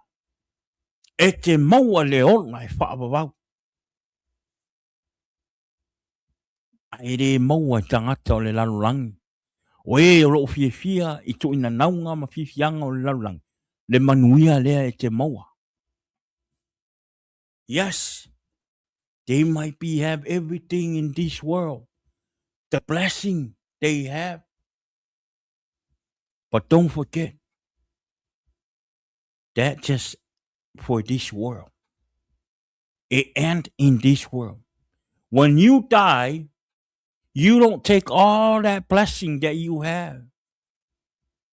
E te maua le ola e faavavau. Ae le maua e tagata o le lalolagi, o e o lo o fiafia i tuuinanauga ma fiafiaga o le lalolagi, le manuia lea e te maua. Yes, they might be have everything in this world, the blessing they have, but don't forget, that just for this world. It end in this world. When you die, you don't take all that blessing that you have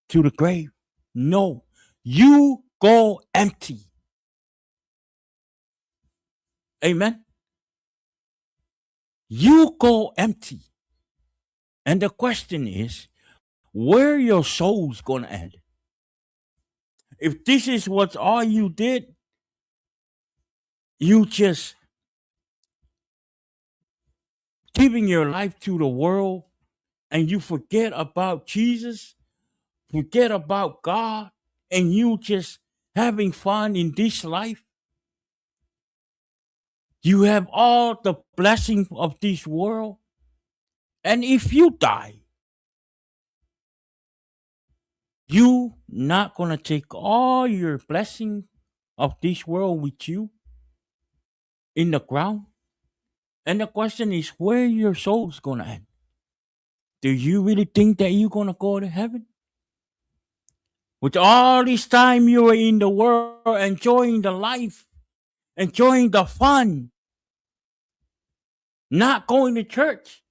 to the grave. No, you go empty. Amen. You go empty. And the question is, where your soul's gonna end? If this is what all you did, you just giving your life to the world and you forget about Jesus, forget about God, and you just having fun in this life. You have all the blessing of this world. And if you die, You not gonna take all your blessing of this world with you in the ground? And the question is where your soul's gonna end? Do you really think that you're gonna go to heaven? With all this time you were in the world enjoying the life, enjoying the fun, not going to church,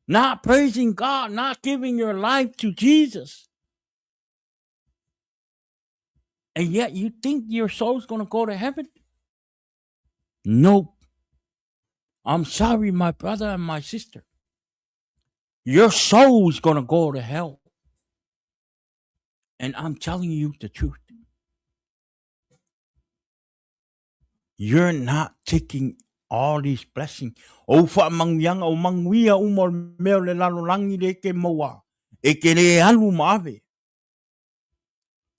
not praising God, not giving your life to Jesus. And yet you think your soul's going to go to heaven? Nope. I'm sorry, my brother and my sister. Your soul's going to go to hell. And I'm telling you the truth. You're not taking all these blessings. O whamanguianga, o manguia uma o le mea o le lalolangi le ke maua. E ke le alu ma ave.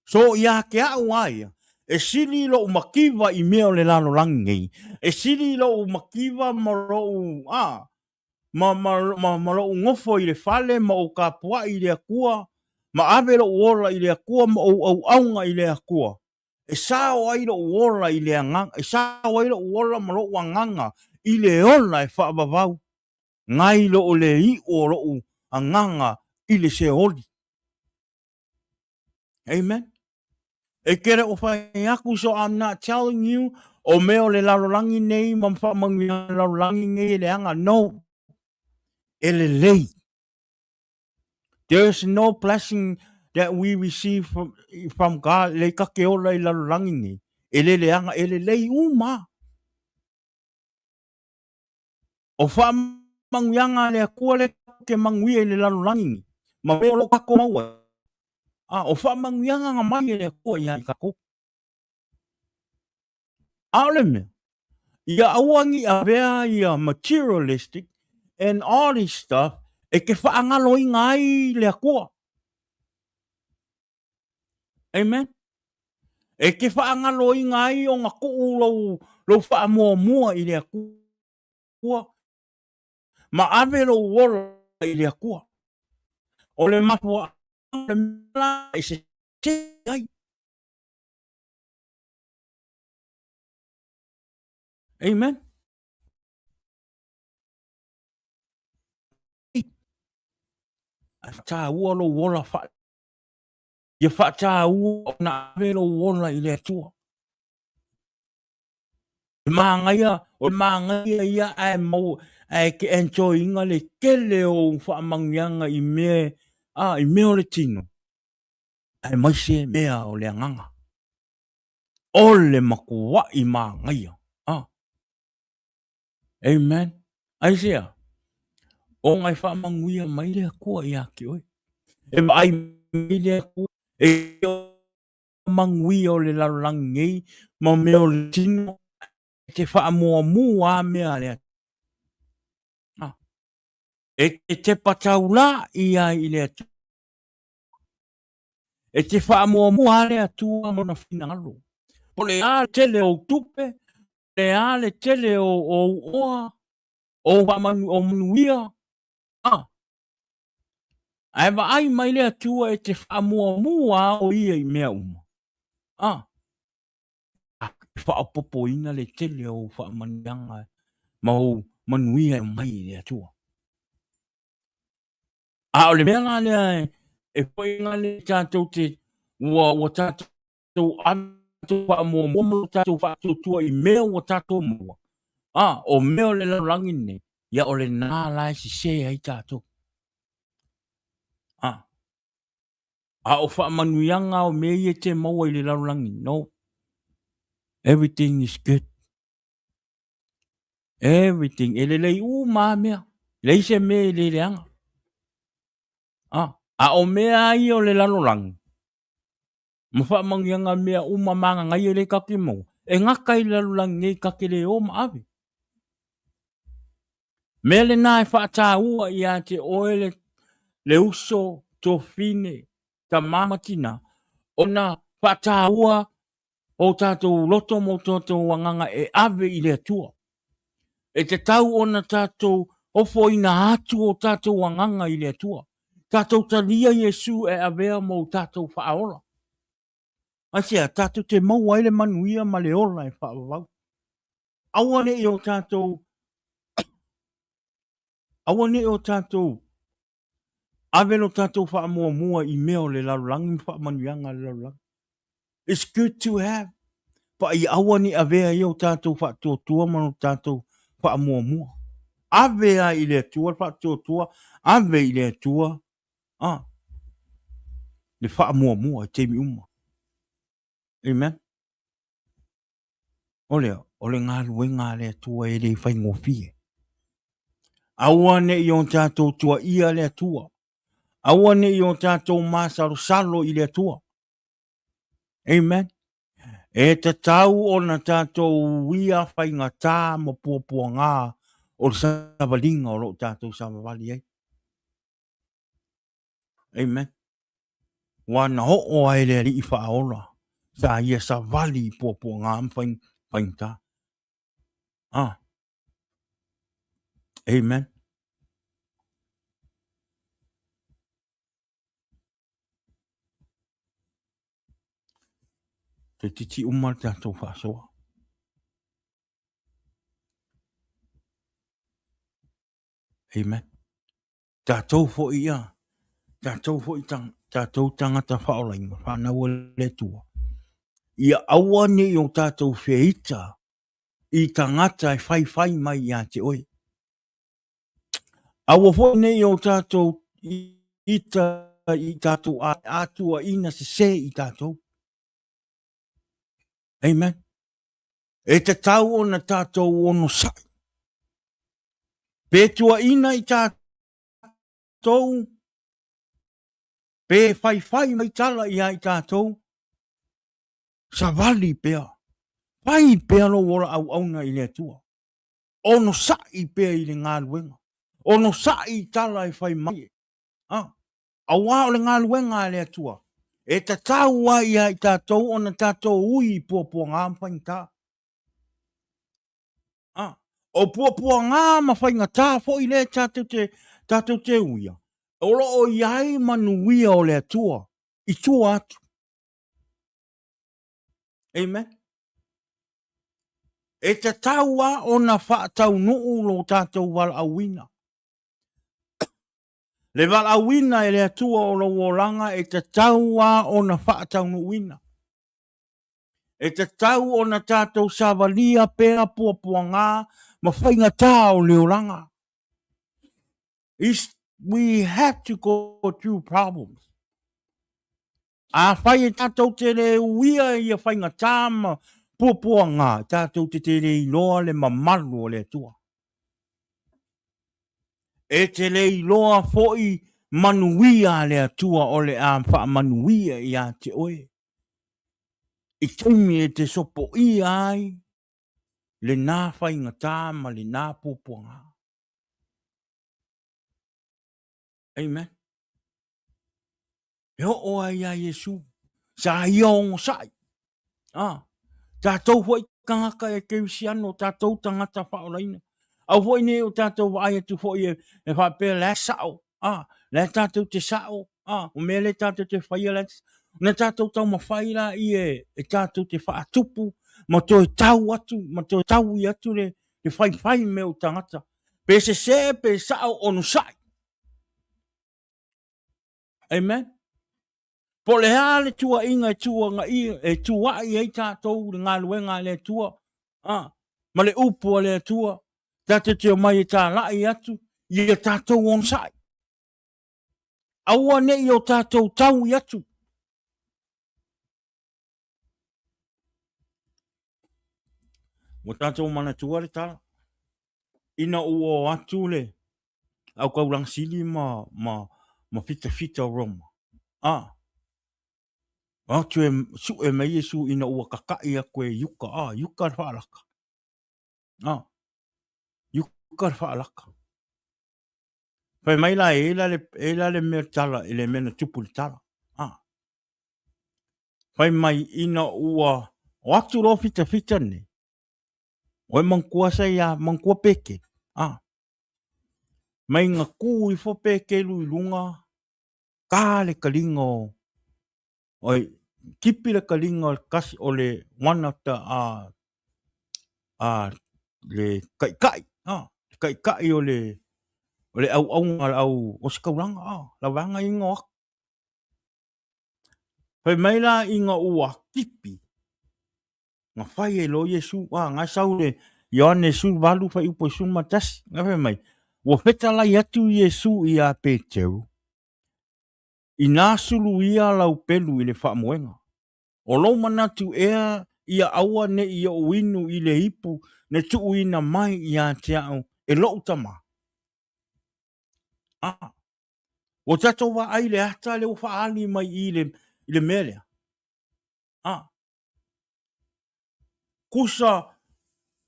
So ia ke au a ia, e sili lou makiva i mea o le lalolangi nei. E sili lou makiva ma lou, a, ma, ma, ma, ma lou ngofo i le fale ma ou kapua'i i le Akua, ma ave lou ola i le Akua ma ou auaunga i le Akua. E sao ai lou ola i le agaga, e sao ai lou ola ma lou agaga i le ola e faavavau, ngai lo o le iʻu o lou agaga i le Seoli. Amen. E kere o whai aku, so I'm not telling you, o mea o le lalolagi nei ma whamanguia le lalolagi nei e leaga. No. E lelei. There is no blessing that we receive from God le ka ke ola i lalolagi nei. E le leaga, e lelei uma. O whamanguianga le Akua le ke manguia i le lalolagi nei. Ma mea o lo kako maua. A, o whamanguianga nga mai e le Akua i ai kako. A o le mea, ia aua ni avea ia materialistic and all this stuff e ke whaangaloinga ai le Akua. Amen. E ke whaangaloinga ai o nga kuu lou, lou whaamuamua i le Akua. Ma ave lou ola i le Akua. O le mafua le mea e se ai. Amen. Tāua lou ola wha... Ia whaatāua o na ave lou ola i le Atua. E māngaia, o le māngaia ia ae mau, ae ke enjoy inga le kele o whaamangianga i mea, a, i mea o le tino. Ae maise mea o le anganga. O le makua'i māngaia. A. Amen. Aisea, o ngai whaamanguia mai le Akua ia ki oe. E vaai mai le Akua, e manguia o le lalolagi nei, ma mea o le tino, e te whaamuamua a mea le Atua. E te tepa taulā i ai i le Atua. E te whaamuamua a le Atua mona whinangalo. Po le a le tele o tupe, le a le tele o oa, o whamanu, o manuia. Ah. Ae vaai mai le Atua e te whaamuamua o ia i mea uma. Ah. E whaopopoina le tele o whaamanuianga ma o manuia e mai i le Atua. A o le mea la lea e whainga le tātou te ua, ua tātou ave whaamuamua ma tātou whaatuatua i mea ua tātou maua. A, o mea o le lalolagi nei, ia o le nā la e sisē ai tātou. A, a o whaamanuianga o mea ia te maua i le lalolagi. No. Everything is good. Everything. E lelei uma mea. Lei se mea i le leanga. A, a o mea ai o le lalolagi, ma whaamanuianga mea uma maangangai e le kake maua, e ngaka i le lalolagi nei kake le o ma ave. Mea le nā e whaatāua i a te oe le, le uso, tofine, ta mamatina, ona whaatāua o tātou loto mō tātou anganga e ave i le Atua. E te tau ona tātou ofoina atu o tātou anganga i le Atua. Tatou talia Iesu e avea ma o tatou faaola. Aisea? Tatou te maua ai le manuia ma le ola e faavavau. Aua ne i o tatou aua ne i o tatou ave lo tatou faamuamua i mea o le lalolagi ma faamanuiaga a le lalolagi. It's good to have. Pa ia aua ne i avea ia o tatou faatuatua ma lo tatou faamuamua. Ave lava i le Atua le faatuatua, ave i le Atua ah, le faamuamua i taimi uma. Amen. O lea, o le galuega a le Atua e le faigofie. Aua ne i o tatou tuaia le Atua. Aua ne i o tatou masalosalo i le Atua. Amen. E tatau ona tatou uia faigatā ma puapuagā o le savaliga o lo o tatou savavali ai. Amen. Ua na oo ai le Alii Faaola sa ia savali i puapuagā ma faigatā. Ah. Amen. Toeitiiti uma le tatou faasoa. Amen. Tatou foi ia, tatou foi tang, tatou tagata faaolaina, whanau a le Atua. Ia aua ne i o tatou feita i tagata e whaiwhai mai ia te oe. Aua foi ne i o tatou ita i tatou atuaiina sesē i tatou. Amen. E tatau ona tatou onosai. Pe tuaina i tatou, pe faifai mai tala ia i tatou, savali pea. Fai pea lou ola auauna i le Atua. Onosai pea i le galuega. Onosai i tala e fai mai. Ah, auā o le galuega a le Atua, e tatau ai ia i tatou ona tatou ui i puapuagā ma faigata. Ah, o puapuagā ma faigata foi lea tatou te, tatou te uia, o lo o i ai manuia o le Atua i tua atu. Amen. E tatau lava ona faataunuu lo tatou valaauina. Le valaauina e le Atua o lou olaga e tatau lava ona faataunuuina. E tatau ona tatou savalia pea puapuagā ma faigatā o le olaga. Is, we have to go through problems. Afai e tatou te le uia ia faigatā ma puapuagā, tatou te te le iloa le mamalu o le Atua. E te le iloa foi manuia a le Atua o le a faamanuia ia te oe. I taimi e te sopoia ai lenā faigatā ma lenā puapuagā. Amen. E oo ai iā Iesu. Sa ia onosai. Ah, tatou foi tagata e kerisiano, tatou tagata faaolaina. Aua foi ne i o tatou vaai atu foi e, e faapea la e sao. Ah, la e tatou te sao. Ah, o mea lea tatou te faia la na tatou taumafai laia e, e tatou te faatupu ma toe tau atu, ma toe taui atu le, le faifai mea o tagata. Pe sesē, pe sao, onosai. Amen. Po o le a le tuuaiga e tuuagaia, e tuuai ai tatou i le galuega a le Atua, a, ma le upu a le Atua, tatou te omai e talai atu ia tatou onosai. Aua ne i o tatou taui atu. Ua tatou manatua le tala. Ina ua o atu le Aukaulang Sili ma, ma, ma fitafita o Roma. A, o atu e sue mai Iesu ina ua kakaʻi aku e Iuka. A, Iuka le faalaka. A, Iuka le faalaka. Fai mai la e la le, e la le mea tala, i le mea na tupu le tala. A, fai mai ina ua o atu loa fitafita nei, o e manatua sa ia, manatua Petelu, a, mai na kū ifo Petelu i luga. Ka le kaliga o oi tipi le kaliga o le kasi o le one of the le taitai le taitai o le o le auauna a le au ositaulaga la vaega ia na o atu. Fai mai la ina ua tipi na fai ai loa Iesu, a na e sau le Ioane 18 fuaiupu 11, na fai mai, ua fetalai atu Iesu iā Peteru, Inā suluia lau pelu i le faamoega. O lou manatu ea ia aua ne i ou inu i le ipu na tuuina mai ia te au e lou Tama? A, ua tatou vaai i le ata lea ua faaali mai i i le mea lea. A, kusa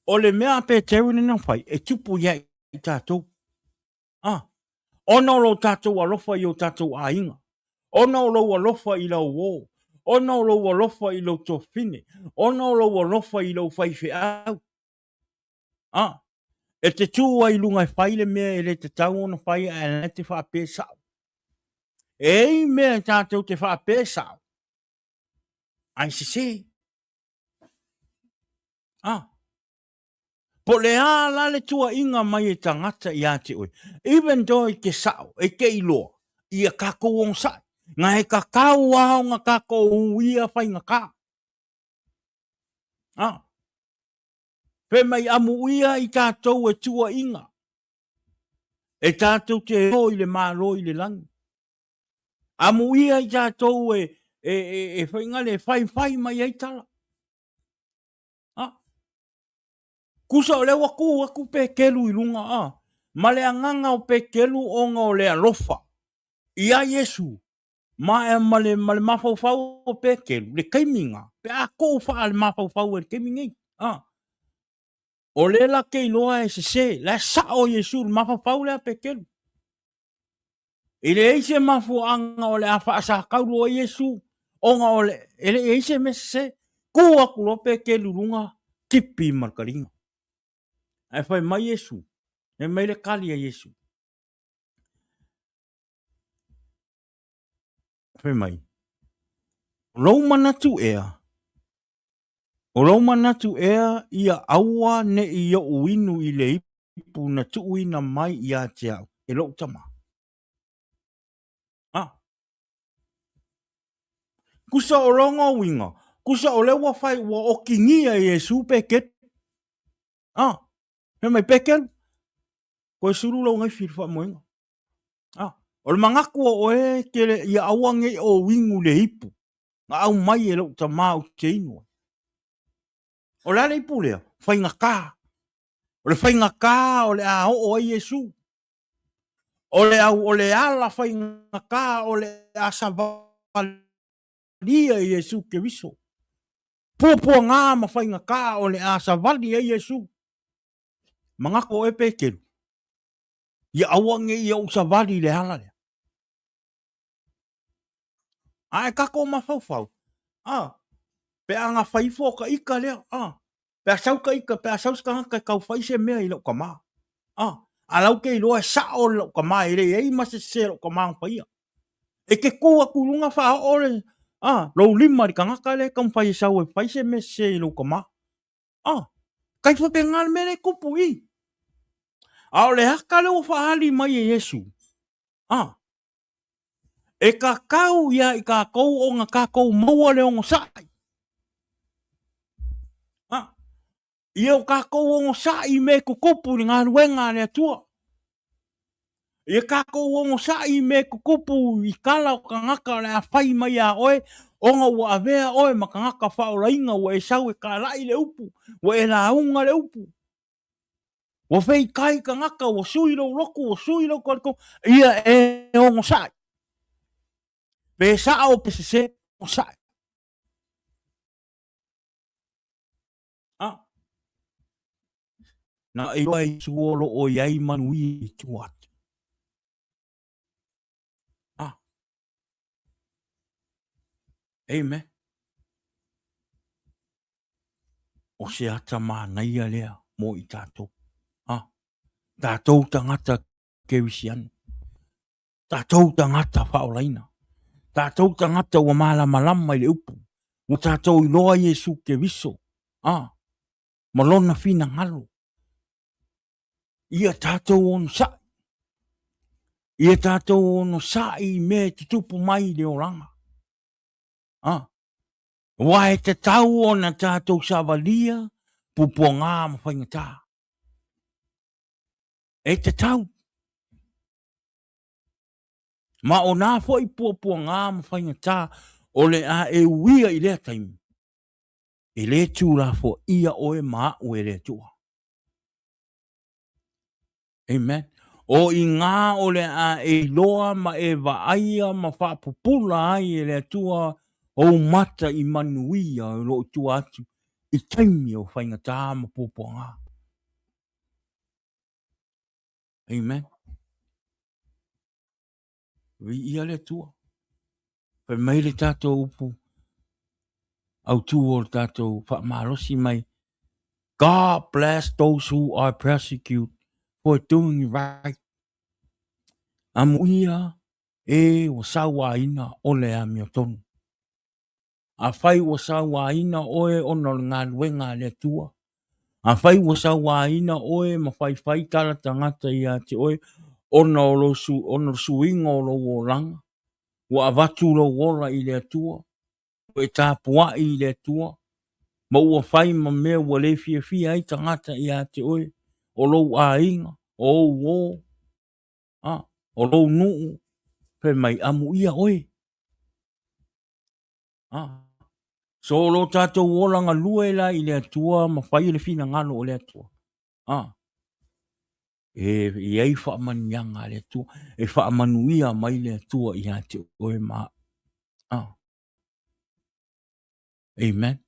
o le mea a Peteru lea na fai, e tupu ia i tatou. A, ona o lo tatou alofa i o tatou aiga, ona o lou alofa i lau uo, ona o lou alofa i lou tuafafine, ona o lou alofa i lou faifeau. A, e te tū ai i luga e fai le mea e le tatau ona fai ae la e te faapea e sao. E i ai mea tatou te faapea e sao, ae sese. A, po o le a la le tuuaiga mai e tagata ia te oe, even though e te sao, e te iloa, ia tatou onosai, na e tatau lava ona tatou uia faigata. A, fai mai amuia i tatou e tuuaiga, e tatou te o i le Malo i le lagi. Amuia i tatou e, e, e, e faigale e faifai mai ai tala. A, kusa o lea ua tu atu Peteru i luga, a, ma le agaga o Peteru ona o le alofa iā Iesu, ma, ma le, ma le mafaufau o Peteru, le taimi na, pe a tuu faa le mafaufau e le taimi nei, a, o lea la te iloa e sese, la e sao Iesu i le mafaufau lea a Peteru. E leai se mafuaaga o le a faasatauro ai Iesu, ona o le, e le i ai se mea sese. Tu atu loa Peteru i luga, tipi ma le taliga. Ae fai mai Iesu, fai mai le tali a Iesu. Fai mai, o lou manatu ea, o lou manatu ea ia aua ne i ou inu i le ipu na tuuina mai ia te au e lou Tama. A. Kusa o lona uiga, kusa o lea ua fai ua okigia e Iesu Peteru. A. Fai mai, Peteru, koe sulu lau gaifi i le faamoega. A. O le manatu o oe e te le, ia aua ne i ou inu i le ipu na aumai e lou Tama ou te inu ai. O le a le ipu lea? Faigata. O le faigata o le a oo ai Iesu. O le au o le ala faigata o le a savalia e Iesu Keriso. Puapuaga ma faigata o le a savali ai Iesu. Manatu oe Peteru, ia aua ne i ou savali i le ala lea. A e tatou mafaufau, a, pe a na fai ifo o ka ika lea, a, pe a sau ka ika, pe a sau se tagata e tau fai se mea i lau tama, a, a lau te iloa e sao le lau tama, e le i ai ma se sese lau tama na faia. E te tu atu i luga faaoo le, a, lou lima i le tagata lea e taumafai e sau e fai se mea sese i lou tama. A, kai faapena le mea lea e tupu i. A o le aka lea ua faaali mai e Iesu, a, E kakau ia i kākou ona kākou maua le onosai. A, ia o kākou onosai me kukupu i le galuega a le Atua. Ia kākou onosai me kukupu i kala o kangaka o le a fai mai iā oe, ona ua avea oe ma kangaka faaolaina, ua e sau e kālaʻi le upu, ua e lauga le upu. Ua feikai tagata, ua sui lou lotu, ua sui lou talitonu, ia e onosai. Pe sao pe sese, onosai. Ah. Na iloa e Iesu o lo o i ai manuia i tua atu. Ah. Amen. O se ata manaia lea mo i tatou. Ah. Tatou tagata kerisiano. Tatou tagata faaolaina, tatou tagata ua malamalama i le upu, ua tatou iloa Iesu Keriso, a, ma lona finagalo. Ia tatou onosai, ia tatou onosai i mea e tutupu mai i le olaga. A, aua e tatau ona tatou savalia puapuaga ma faigata. E tatau. Ma o nā foi puapuaga ma faigata o le a e uia i lea taimi, e lē tulafoaia oe ma a'u e le Atua. Amen. O i gā o le a e iloa ma e vaaia ma faapupula ai e le Atua ou mata i manuia o lo o i tua atu i taimi o faigata ma puapuaga. Amen. Viia le Atua. Fai mai le tatou upu autū o le tatou faamalosi mai, God bless those who are persecuted for doing right. Amuia e ua sauaina o le amiotonu. Afai ua sauaina oe ona o le galuega a le Atua, afai ua sauaina oe ma faifai tala tagata ia te oe ona o lou su, ona o le suiga o lou olaga, ua avatu lou ola i le Atua, ua e tapuai i le Atua, ma ua fai ma mea ua le fiafia ai tagata ia te oe, o lou aiga, o ou uo, a, o lou nuu, fai mai, amuia oe. Ah. So lo tatou ola galue la i le Atua ma fai le finagalo o le Atua. Ah. E i ai faamanuiaga a le Atua, e faamanuia mai le Atua ia te oe ma a'u. Ah. Amen.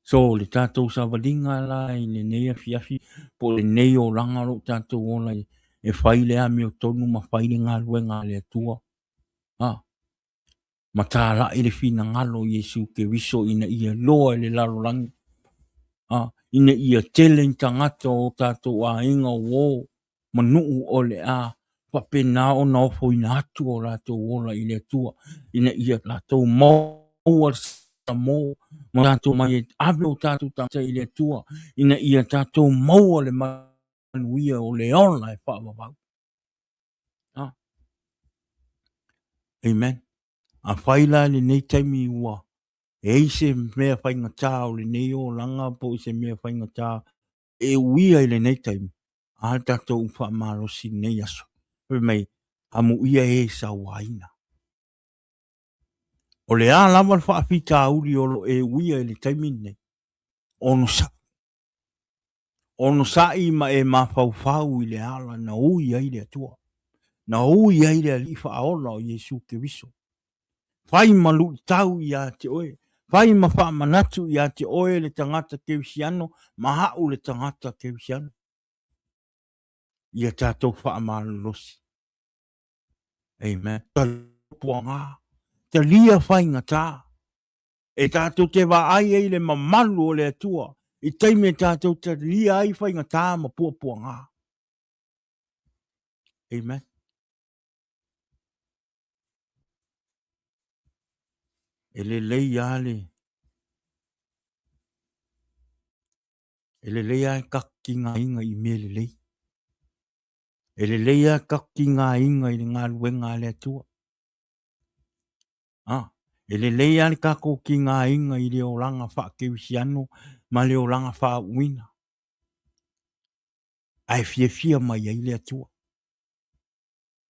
So le tatou savaliga la i lenei afiafi po o lenei olaga o lo o tatou ola e fai le amiotonu ma fai le galuega a le Atua. Ah. Ma talai le finagalo o Iesu Keriso ina ia loa i le lalolagi, a, ina ia tele ni tagata o tatou aiga uo ma nuu o le a faapena ona ofoina atu o latou ola i le Atua, ina ia latou maua le samo ma tatou mai e ave o tatou tagata i le Atua, ina ia tatou maua le manuia o le ola e faavavau. Ah. Amen. Afai la i lenei taimi ua e ai se mea faigata o lenei olaga po o se mea faigata e uia i lenei taimi, a le tatou faamalosi i lenei aso. Fai mai, amuia e sauaina. O le a lava le faafitauli o lo o e uia i le taimi lenei, onosai. Onosai ma e mafaufau i le ala na ui ai le Atua, na ui ai le Alii Faaola o Iesu Keriso. Fai ma luitau ia te oe, fai ma faamanatu ia te oe le tagata Kerisiano ma a'u le tagata Kerisiano. Ia tatou faamalolosi. Amen. Puaga, talia faigata. E tatou te vaai ai i le mamalu o le Atua i taimi e tatou talia ai faigata ma puapuaga. Amen. E lelei lava le E lelei lava le takigaina i mea lelei. E lelei lava le takigaina i le galuega a le Atua. A, e lelei lava le tatou tigaina i le olaga faakerisiano ma le olaga faauuina, ae fiafia mai ai le Atua.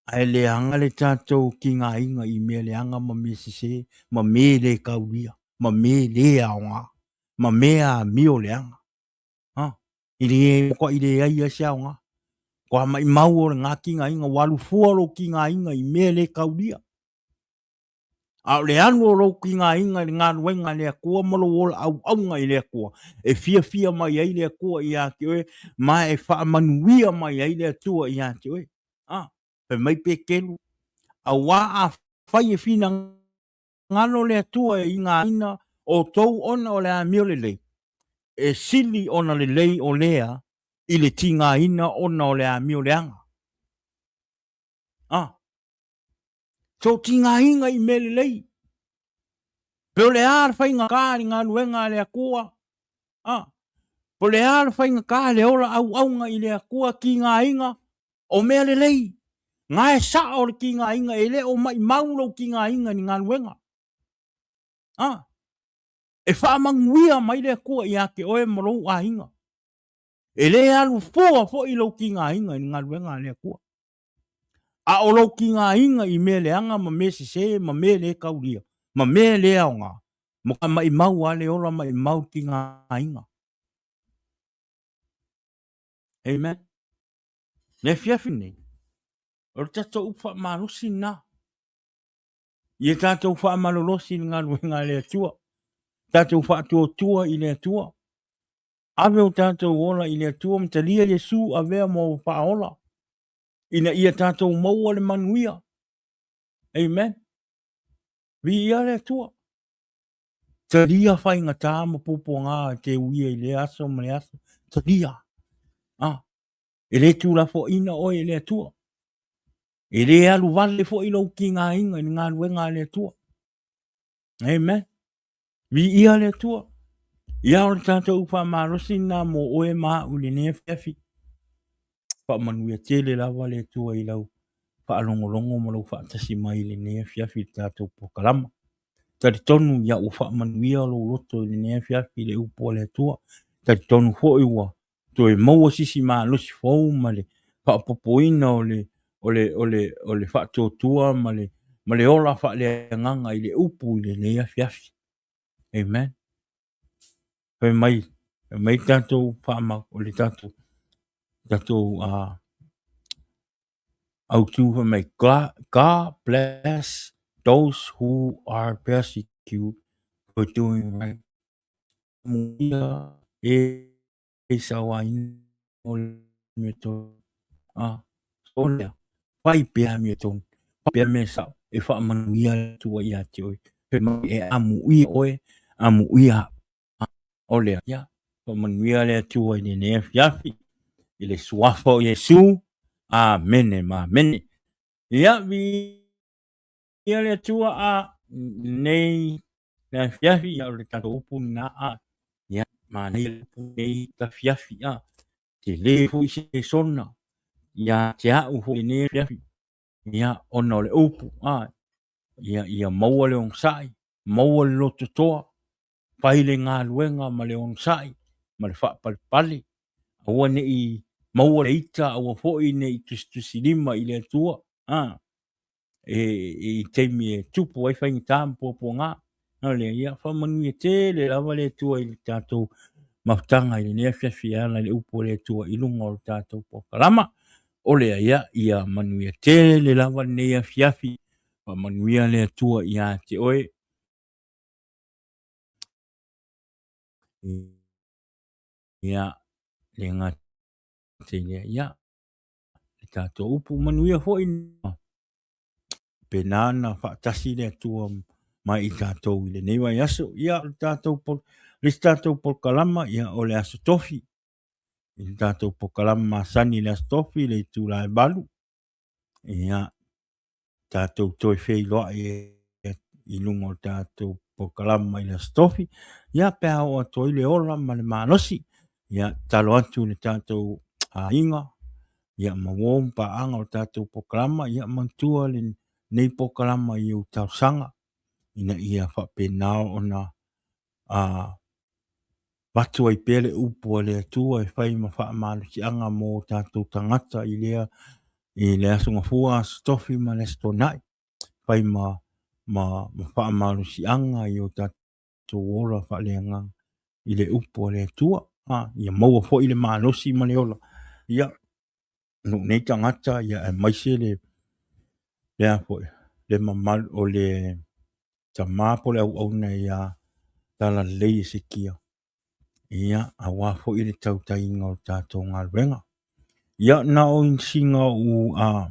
Ae leaga le tatou tigaina i mea leaga ma mea sese ma mea le taulia ma mea le aoga ma mea amio leaga. A, i le matuai leai lava se aoga. Ua maimau o lena tigaina, ua alu fua lou tigaina i mea le taulia. A o le alu o lou tigaina i le galuega a le Atua ma lou ola auauna i le Atua, e fiafia mai ai le Atua ia te oe, ma e faamanuia mai ai le Atua ia te oe. A, fai mai Petelu, auā afai e finagalo le Atua e igaina outou ona o le amio lelei, e sili ona lelei o lea i le tigaina ona o le amio leaga. A. Sou tigaina i mea lelei. Pe o le a le faigata i le galuega a le Atua, a, po o le a le faigata le ola auauna i le Atua, tigaina o mea lelei. Na e sao le tigaina, e le o maimau lou tigaina i le galuega. A, e faamanuia mai le Atua ia te oe ma lou aiga. E le alu fua foi lou tigaina i le galuega a le Atua. A o lou tigaina i mea leaga ma mea sese ma mea le taulia ma mea le aoga, matua maimau lava le ola, maimau le tigaina. Amen. Le afiafi nei, o le tatou upu faamalosi lena. Ia tatou faamalolosi i le galuega a le Atua. Tatou faatuatua i le Atua. Ave o tatou ola i le Atua ma talia Iesu avea ma ou faaola, ina ia tatou maua le manuia. Amen. Viia le Atua. Talia faigata ma puapuaga e te uia i lea aso ma le aso. Talia. Ah, e le tulafoaina oe e le Atua. E le alu vale foi lou tigaina i le galuega a le Atua. Amen. Viia le Atua. Ia o le tatou faamalosi lena mo oe ma au i lenei afiafi. Faamanuia tele lava le Atua i lau faalogologo ma lou faatasi mai i lenei afiafi i le tatou polokalama. Talitonu ia ua faamanuia lou loto i lenei afiafi i le upu a le Atua. Talitonu foi ua toe maua sisi malosi fou ma le faaopoopoina o le o le o le o le faatuatua ma le ma le ola faaleagaga i le upu i lenei afiafi. Amen. Fai mai, fai mai tatou faamau o le tatou tatou autu fai mai God, God bless those who are persecuted for doing right. Muia e e sauaina o le mea tonu. A, o lea, fai pea mea tonu, fai pea mea sao, e faamanuia le Atua ia te oe. Fai mai e amuia oe, amuia au. O lea, ia, faamanuia le Atua i lenei afiafi, i le suafa o Iesu. Amene ma amene. Ia, viia le Atua a nei le afiafi, ia, o le tatou upu lena a. Ia, manaia le upu nei afiafi a. Tele foi se lesona ia te au foi lenei afiafi. Ia, ona o le upu a. Ia, ia maua le onosai, maua le lototoa, fai le galuega ma le onosai ma le faapalepale. Aua ne i maua le ita, aua foi ne i tusitusilima i le Atua. A. E, i taimi e tupu ai faigata ma puapuaga. O lea, ia faamanuia tele lava le Atua i le tatou mafutaga i lenei afiafi e ala i le upu a le Atua i luga o le tatou polokalama. O lea, ia, ia manuia tele lava lenei afiafi. Faamanuia le Atua ia te oe. Ia, le gata i lea, ia, le tatou upu manuia foi pena na faatasi le Atua ma i tatou i lenei vaiaso. Ia, o le tatou le isi tatou polokalama, ia, o le Aso Tofi. I le tatou polokalama masani i le Aso Tofi i le itula e 8. Ia, tatou toe feiloai i luga o le tatou polokalama i le Aso Tofi, ia pe a oo atu ai le ola ma le malosi. Ia, tatalo atu i le tatou aiga, ia ma uo ma paaga o le tatou polokalama, ia manatua lenei polokalama i ou talosaga, ina ia faapena ona avatu ai pea le upu a le Atua e fai ma faamalosiaga mo tatou tagata i lea i le Aso Gafua, Aso Tofi ma le Aso Toonai, fai ma ma ma faamalosiaga i o tatou ola faaleagaga i le upu a le Atua. A, ia maua foi le malosi ma le ola. Ia, lou nei tagata, ia aemaise le le a foi, le mamalu o le tama po o le auauna ia Talalelei Esekia, ia, aua foi le tautaiga o le tatou galuega. Ia, na o sina ou a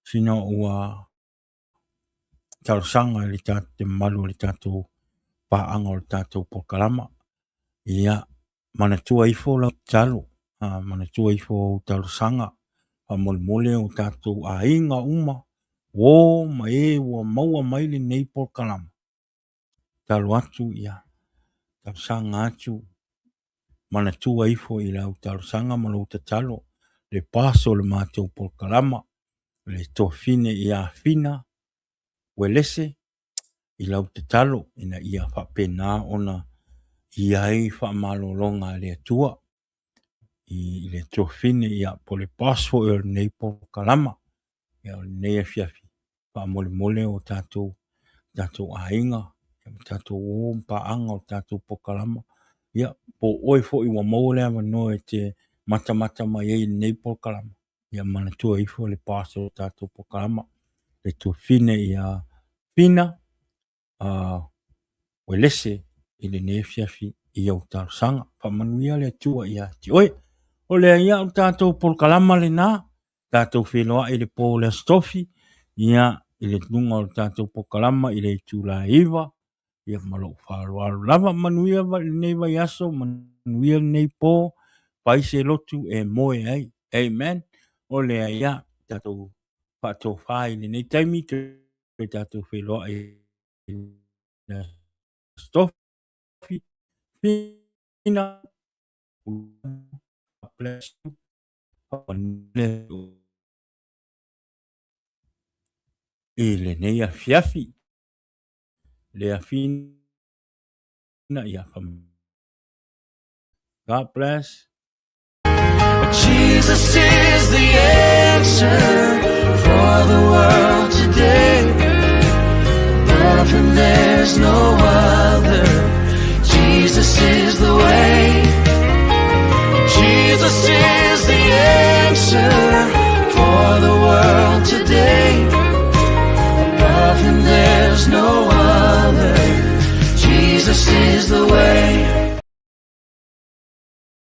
sina ou a talosaga i le te mamalu o le tatou paaga o le tatou polokalama. Ia, manatua ifo lau tatalo, manatua ifo ou talosaga, faamolemole o tatou aiga uma. Uō ma e ua maua mai lenei polokalama, tatalo atu ia, talosaga atu, manatua ifo i lau talosaga ma lou tatalo le paso o le matou polokalama, le tofine ia Fina Uelese i lau tatalo ina ia faapena ona i ai faamalologa a le Atua i le tofine ia po le boss foi o lenei polokalama. Ia o lenei afiafi faamolemole o tatou tatou aiga, tatou o ma paaga o tatou polokalama. Ia po o oe foi ua maua le avanoa e te matamata mai ai i lenei polokalama, ia manatua ifo le boss o tatou polokalama, le tuafafine ia Fina Uelese i lenei afiafi i ou talosaga. Faamanuia le Atua ia te oe. O lea ia o le tatou polokalama lena, tatou feiloai i le po o le Aso Tofi, ia i le luga o le tatou polokalama i le itula e 9, ia ma lou faaaloalo lava. Manuia lenei vaiaso, manuia lenei po, fai se lotu e moe ai. Amen. O lea ia, tatou faatofa i lenei taimi, toe tatou feiloai i le Aso Tofi. Fina, God bless you. I lenei afiafi, le afina ia God bless. Jesus is the answer for the world today. Above him there's no other. Jesus is the way. Jesus is the answer for the world today. Above him there's no other. Jesus is the way.